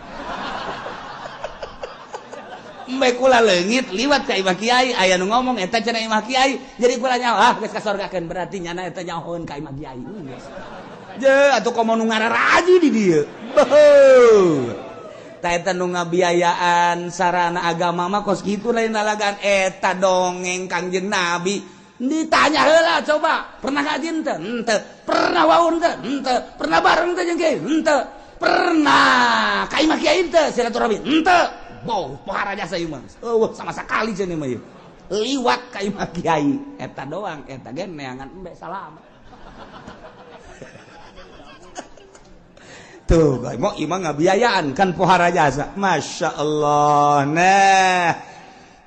embe kula leungit liwat ka imah kiai aya nu ngomong eta cenah imah kiai jadi kula nyaho ah geus ka sorgakeun berarti nyana eta nyahoeun ka imah kiai je atuh komo nu ngararaji di dieu beuh tah eta nu ngabiayaan sarana agama mah kos kitu lain lalagan eta dongeng Kangjeng Nabi. Ditanya heula coba, pernah ngaji henteu? Henteu. Pernah waun teu? Henteu. Pernah bareng teu jeung kiai? Henteu. Pernah ka imah kiai henteu silaturahmi? Henteu. Boh, pohara jasa ieu mah. Eueuh sama sekali cenah mah ieu. Liwat ka imah kiai, eta doang, eta ge neangan embe salam. Tuh, mau imah ngabiayaan kan pohara jasa. Masya Allah. Nah,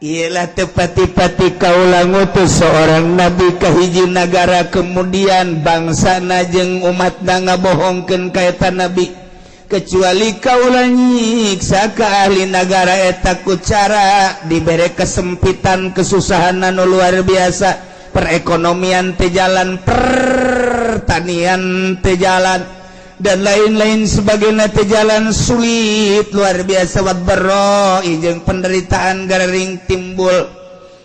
ialah tepati-pati kaula ngutus seorang nabi ka hiji nagara kemudian bangsana jeung umatna ngabohongkeun ka eta nabi. Kecuali kaula nyiksa ka ahli nagara eta ku cara dibere kesempitan kesusahan anu luar biasa, perekonomian teu jalan, pertanian teu jalan, dan lain-lain sebagainya teu jalan, sulit luar biasa. Wat baroi jeung penderitaan gering timbul,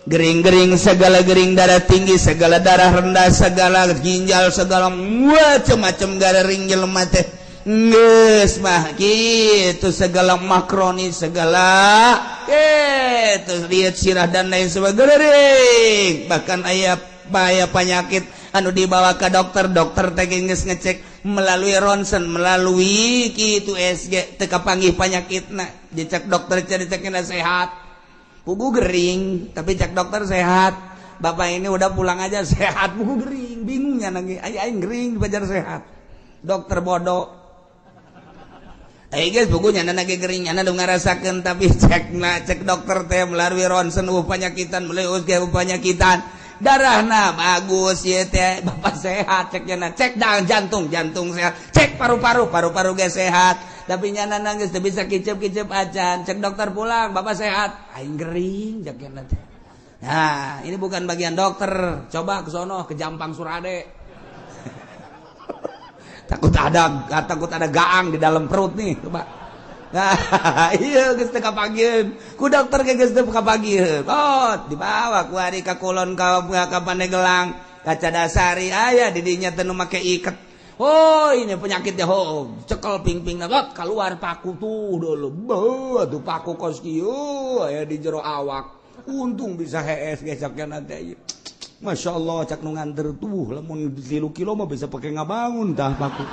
gering-gering segala gering, darah tinggi segala, darah rendah segala, ginjal segala, macam-macam gering jelema teh geus mah kitu, segala makroni segala kitu, lihat sirah dan lain sebagainya. Bahkan aya bahaya penyakit anu dibawa ke dokter, dokter teh geus ngecek melalui ronsen, melalui kitu SG teu kapanggih panyakitna. Dicek dokter dicekna sehat, pugu gering, tapi cek dokter sehat. Bapak ini udah pulang aja sehat, pugu gering, bingungnya nangis, aing gering dipajar sehat. Dokter bodoh. Aing geus pugu nyana ge gering, nyana nu ngarasakeun, tapi cekna cek dokter teh melalui ronsen panyakitan, melalui USG panyakitan. Darahna bagus ieu teh, bapak sehat cek nyana, cek jantung, jantung sehat, cek paru-paru, paru-paru ge sehat. Tapi nyana nangis teu bisa kicep-kicep acan, cek dokter pulang, bapak sehat. Aing gering cek nyana teh. Nah, ini bukan bagian dokter. Coba ke sono ke Jampang Surade. Takut ada gaang di dalam perut nih, coba. Nah, iya geus teu kapanggiheun. Ku dokter ge geus teu kapanggiheun. Oh, dibawa ku ari ka kulon ka Pandeglang, ka Cadasari aya di dinya teh nu make iket. Oh, ini penyakitnya, oh, cekel ping-ping lot keluar paku tuh dulu. Beuh, atuh paku kos kieu aya di jero awak. Untung bisa hees gesaknya nanti. Masya Allah, cak nu nganter tuh lamun 3 kilo mah bisa pakai ngabangun tah paku.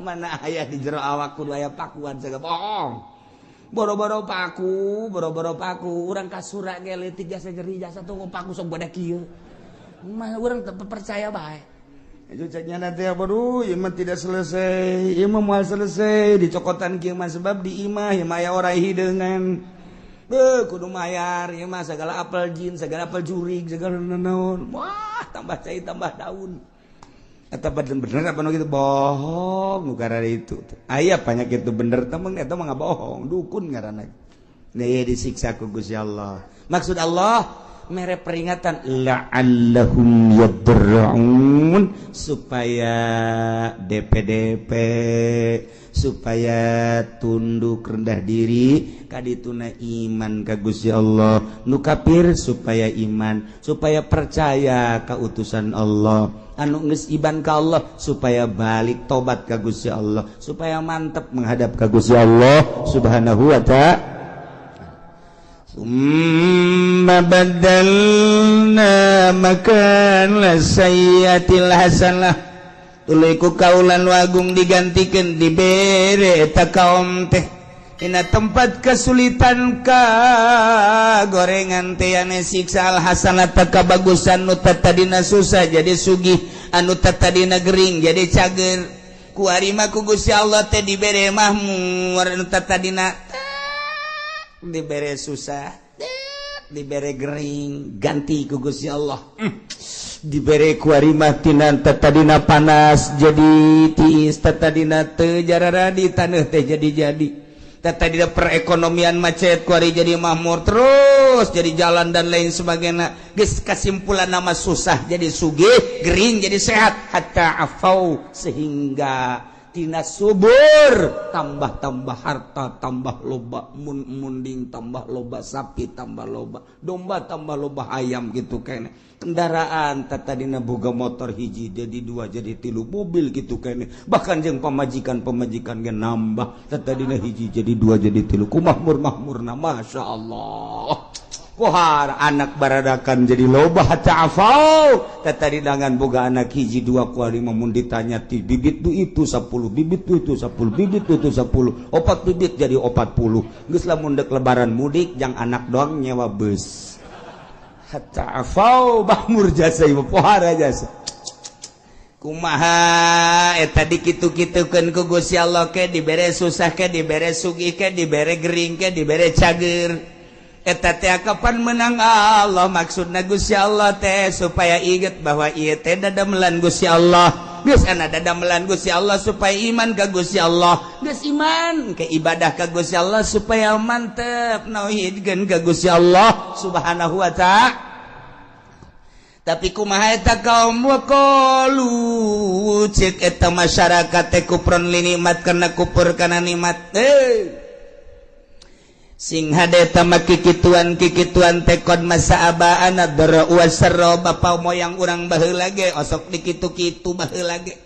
Mana aya di jero awak kudu aya pakuan segala bohong. Boro-boro paku, boro-boro paku, urang kasura ge leutik jasa nyeri jasa tuh paku sok gede kieu. Mah urang teu percaya bae. Itu ceknya nanti aduh, ieu mah tidak selesai, ieu mah moal selesai dicokotan kieu mah sebab di imah ieu mah aya orai hideungan. Beuh, kudu mayar ieu mah segala apel jin, segala apel jurig, segala naon. Wah, tambah cai tambah daun. Eta bener apa nu kitu bohong nu karena itu. Aya penyakit itu bener temen eta mah bohong, dukun ngaranna. Nih disiksa ku Gusti Allah. Maksud Allah mere peringatan la'allahum yadra'un, supaya DPDP, supaya tunduk rendah diri kadituna iman ka Gusti Allah. Nu kafir supaya iman, supaya percaya ka utusan Allah. Anu geus iman ka Allah supaya balik tobat ka Gusti Allah, supaya mantep menghadap ka Gusti Allah Subhanahu wa ta'ala. Summa badalna makan sayyatil hasanah, tuluy ku kaulan wagung digantikeun dibere eta kaum teh dina tempat kesulitan ka gorengan teh ane siksa al hasanah kabagusan nu tadina susah jadi sugih, anu tadina gering jadi cager. Ku ari mah ku Gusti Allah teh dibere mahmur, anu tadina dibere susah, dibere gering, ganti ku Gusti Allah. Dibere ku ari mah tina tadina panas jadi tiis, tadina teu jararadi taneuh teh jadi-jadi, tadina perekonomian macet ku ari jadi makmur terus jadi jalan dan lain sebagainya. Geus kesimpulan nama susah jadi sugih, gering jadi sehat, hatta afau sehingga tina subur tambah-tambah harta, tambah loba munding, tambah loba sapi, tambah loba domba, tambah loba ayam gitu kene. Kendaraan tadina boga motor hiji jadi dua jadi tilu, mobil gitu kene. Bahkan jeung pamajikan-pamajikan ge nambah, tadina hiji jadi dua jadi tilu. Ku makmur-makmurna, Masya Allah. Pohara anak baradakan jadi loba hatta afau. Tadi dangan boga anak hiji dua kuari mun ditanya ti bibit du itu 10, bibit du itu 10, bibit du itu 10, opat bibit jadi 40. Geus lamun dek lebaran mudik jang anak doang nyewa bus. Hatta afau bahmur jasa ieu pohara jasa. Kumaha eta dikitu-kitukeun ku Gusti Allah, ke dibere susah, ke dibere sugih, ke dibere gering, ke dibere cager. Eta teh kapan menang Allah? Maksudna Gusti Allah teh supaya inget bahwa ieu teh dadamelan Gusti Allah. Geus ana dadamelan Gusti Allah supaya iman ka Gusti Allah. Geus iman ke ibadah ka Gusti Allah supaya mantep nauhidkeun ka Gusti Allah Subhanahu wa ta'ala. Tapi kumaha eta kaum? Waqalu, cek eta masyarakat teh, kufron li nikmat, karena kufur kana nikmat. Sing hade mah kikituan kikituan teh qad massa abaana dharra wasarra, bapa moyang urang baheula ge osok dikitu-kitu baheula ge.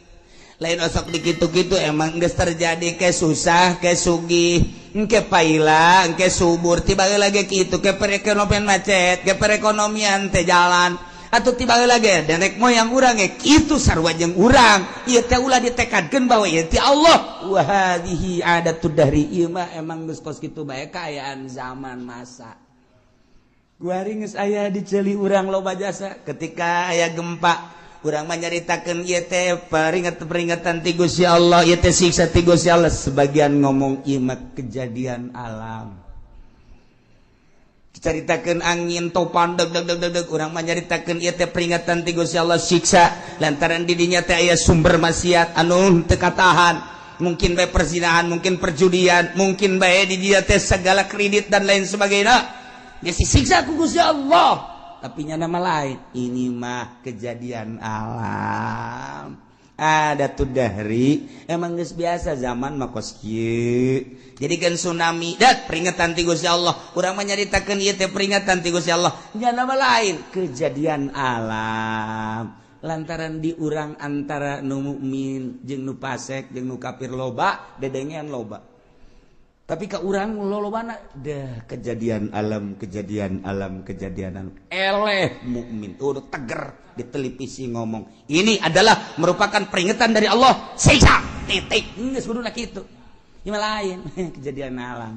Lain osok dikitu-kitu, emang geus terjadi, ke susah ke sugih, engke paila engke subur, tiba lagi kitu, ke perekonomian macet, ke perekonomian teh jalan atau tiba lagi nenek moyang urang ge kitu sarua jeung urang. Ieu teh ulah ditekadkeun bahwa ieu teh Allah. Wa hadhihi adatud dahri, ieu mah emang geus kos kitu bae kaayaan zaman masa. Kuari geus aya di ceuli urang loba jasa. Ketika aya gempa, urang mah nyaritakeun ieu teh peringatan-peringatan ti Gusti Allah, ieu teh siksa ti Gusti Allah. Sebagian ngomong ieu mah kejadian alam. Caritakeun angin topan deg deg deg deg deg, urang mah nyaritakeun ieu teh peringatan ti Gusti Allah, siksa, lantaran di dinya teh aya sumber maksiat anu teu katahan, mungkin bae perzinahan, mungkin perjudian, mungkin bae di dia teh segala kredit dan lain sebagainya. Dia disiksa ku Gusti Allah. Tapi nya nama lain, ini mah kejadian alam, ada tuh dari emang geus biasa zaman mah kos kieu. Jadi kan tsunami dat peringatan ti Gusti Allah, urang mah nyaritakeun ieu teh peringatan ti Gusti Allah, nya nama lain kejadian alam, lantaran di urang antara nu mukmin jeung nu fasik jeung nu kafir loba dedengean loba. Tapi ke urang lolobana dah kejadian alam, kejadian alam, kejadian alam. Eleh mukmin udah teger di televisi ngomong ini adalah merupakan peringatan dari Allah, siksa, titik. Geus kuduna kitu. Ieu lain kejadian alam,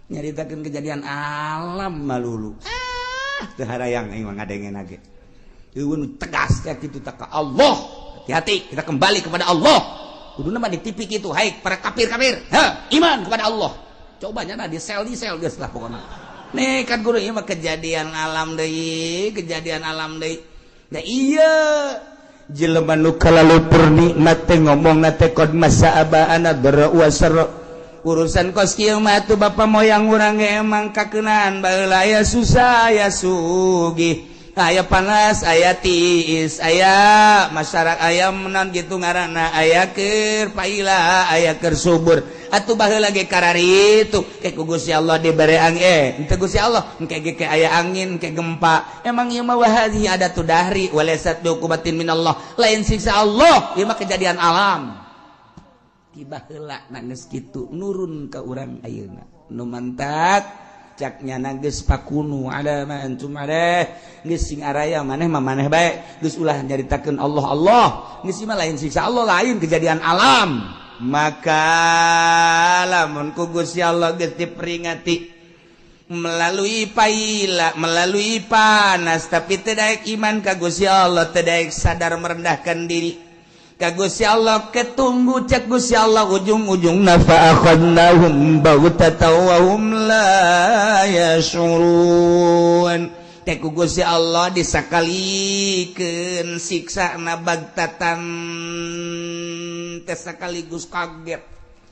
nyaritakeun kejadian alam malulu. Ah, teu harayang aing mah ngadenge ge. Eueun tegas ya kitu tak ka Allah. Hati-hati, kita kembali kepada Allah. Kuduna mah di TV kitu, hai para kafir-kafir, ha, iman kepada Allah. Coba nya di sel, di sel geus lah pokokna. Nih kan guru, ieu mah kejadian alam deui, kejadian alam deui. Nah, iya jelema nu kalalupur nikmat teh ngomongna teh qad massa abaana dharra wasarra. Urusan kos kieu mah atuh bapa moyang urang ge emang kakeunaan baheula, aya susah aya sugih, aya panas aya tiis, aya masyarakat aya menan gitu ngaranna, aya keur paila aya keur subur. Atuh baheula ge kararitu ke ku Gusti Allah dibere angin, henteu Gusti Allah engke ge ke aya angin ke gempa. Emang ieu mah wahadhi adatu dahri walaysat biuqubatin minallah, lain siksa Allah, ieu mah kejadian alam. Tiba heula geus kitu nurun ka urang ayeuna nu mantak caknya geus fakunu ala ma antum alaih, geus sing araya maneh mah maneh bae, geus ulah nyaritakeun Allah Allah, geus mah lain siksa Allah, lain kejadian alam. Maka lamun ku Gusti Allah geus diperingati melalui paila, melalui panas, tapi tidak iman ka Gusti Allah, tidak sadar merendahkan diri ka Gusti Allah, ketunggu cek Gusti Allah ujung-ujung fa akhadnahum baghtatan wa hum la yash'urun. Teh ku Gusti Allah disakalikeun siksa na bagtatan teh sekaligus kaget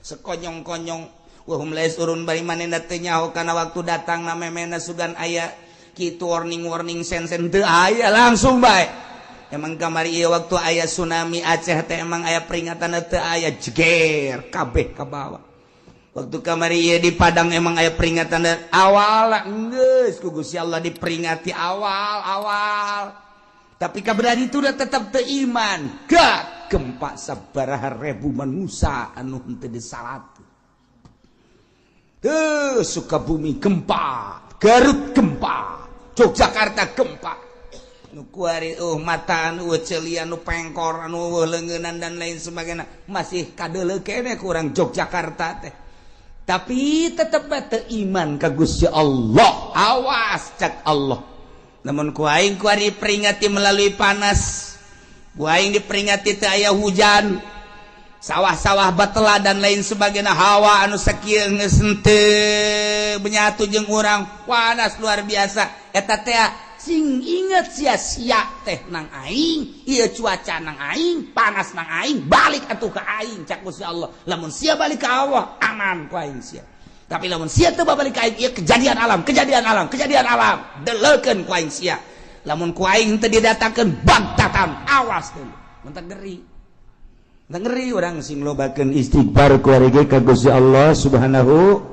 sekonyong-konyong, wa hum la yash'urun, bari manehna teu nyaho kana waktu datang na memena sugan aya kitu warning-warning sen-sen teu aya, langsung bae. Emang kamari ieu waktu aya tsunami Aceh teh emang aya peringatan? Teu aya, jeger kabeh ka bawah. Waktu kamari ieu di Padang emang aya peringatan awal? Geus ku Gusti Allah diperingati awal-awal, tapi kabar itu udah tetap teu iman. Gak gempa sabaraha ribu manusia anu henteu disalat. Tuh, Sukabumi gempa. Garut gempa, Yogyakarta gempa. Nu kuari mataan, celian, nu pengkor, anu leungeunnan dan lain sebagainya masih kadeuleu keneh ku urang Yogyakarta teh. Tapi tetep teu iman ka Gusti Allah. Awas cak Allah. Namun ku aing kuari peringati melalui panas. Ku aing diperingati teu aya hujan. Sawah-sawah batela dan lain sebagainya, hawa anu sakieu geus henteu menyatu jeung urang, panas luar biasa. Eta teh sing inget sia-sia teh nang aing, ieu cuaca nang aing, panas nang aing, balik atuh ka aing cak Gusti Allah. Lamun sia balik ka Allah, aman ku aing sia. Tapi lamun sia teu balik ka aing, ieu kejadian alam, kejadian alam, kejadian alam, deleukeun ku aing sia. Lamun ku aing teu didatangkeun bagtatan, awas dulu. Mentak ngeri. Mentak ngeri urang sing lobakeun istighfar ku ge ka Gusti Allah Subhanahu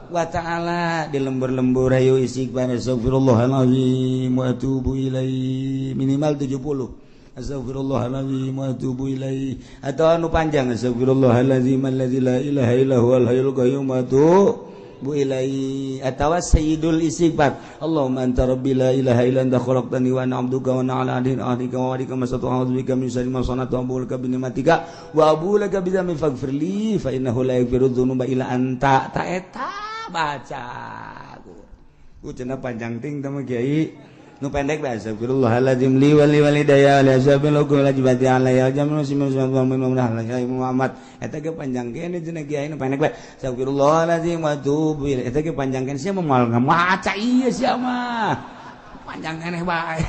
wa ta'ala. Di lembur-lembur ayo istighfar, astagfirullahalazim wa atubu ilaih, minimal 70, astagfirullahalazim wa atubu ilaih, atau anu panjang, astagfirullahalazim allazi la ilaha illa huwal hayyul qayyum wa atubu ilaih, atawa sayyidul istighfar, Allahumma anta rabbi la ilaha illa anta khalaqtani wa ana 'abduka wa ana 'ala ahdika wa wa'dika mastata'tu, a'udzu bika min syarri ma sana'tu, abu'u laka bi ni'matika wa abu'u laka bi dzambi faghfir li fa innahu la yaghfiru dzunuba illa anta. Ta eta baca ku cenah panjang ting teh kiai, nu pendek bae, astagfirullahaladzim li wa li walidayya li ashabil hukum wajibati alayya jamin muslimin Muhammad. Eta ge panjang kene cenah kiai, nu pendek bae astagfirullahaladzim wa atubu ilaih. Eta ge panjang kene, sia moal ngamaca ieu, sia mah panjang keneh bae.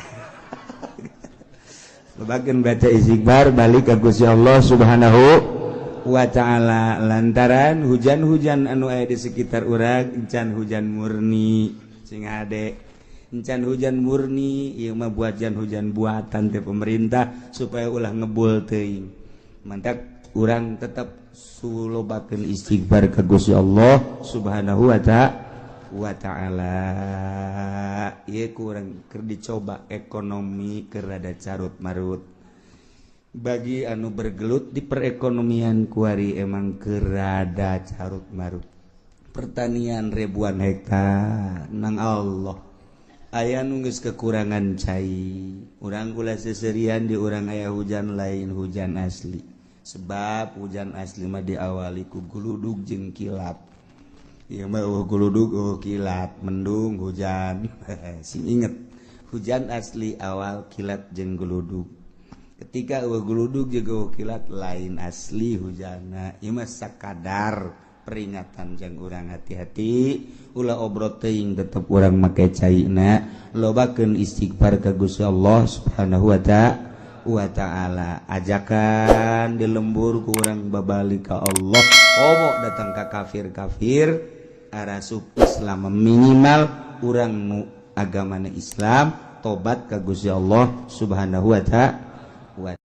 Lobakeun baca istighfar, balik ka Gusti Allah Subhanahu wa ta'ala, lantaran hujan-hujan anu aya di sekitar urang encan hujan murni. Sing hade, encan hujan murni ieu mah, buatan hujan buatan teh pemerintah supaya ulah ngebul teuing. Mantak urang tetap sulobakeun istighfar ka Gusti Allah Subhanahu wa ta'ala. Ieu kurang keur dicoba ekonomi keur rada carut marut. Bagi anu bergelut di perekonomian kuari emang keur rada carut marut. Pertanian ribuan hektar nang Allah aya nu geus kekurangan cai. Urang kula seserian di urang aya hujan, lain hujan asli, sebab hujan asli mah diawali ku guludug jeung kilat. Ieu mah euweuh guludug, euweuh kilat, mendung hujan. Sing inget, hujan asli awal kilat jeung guludug. Ketika euweuh guludug jeung euweuh kilat, lain asli hujanna. Ieu mah sakadar peringatan jang urang hati-hati, ulah obrot teuing, tetep urang make caina, lobakeun istighfar ka Gusti Allah Subhanahu wa ta'ala. Ajakan di lembur ku urang babalik ka Allah, komo datang ka kafir-kafir arasup Islam, minimal urang nu agamana Islam tobat ka Gusti Allah Subhanahu wa ta'ala.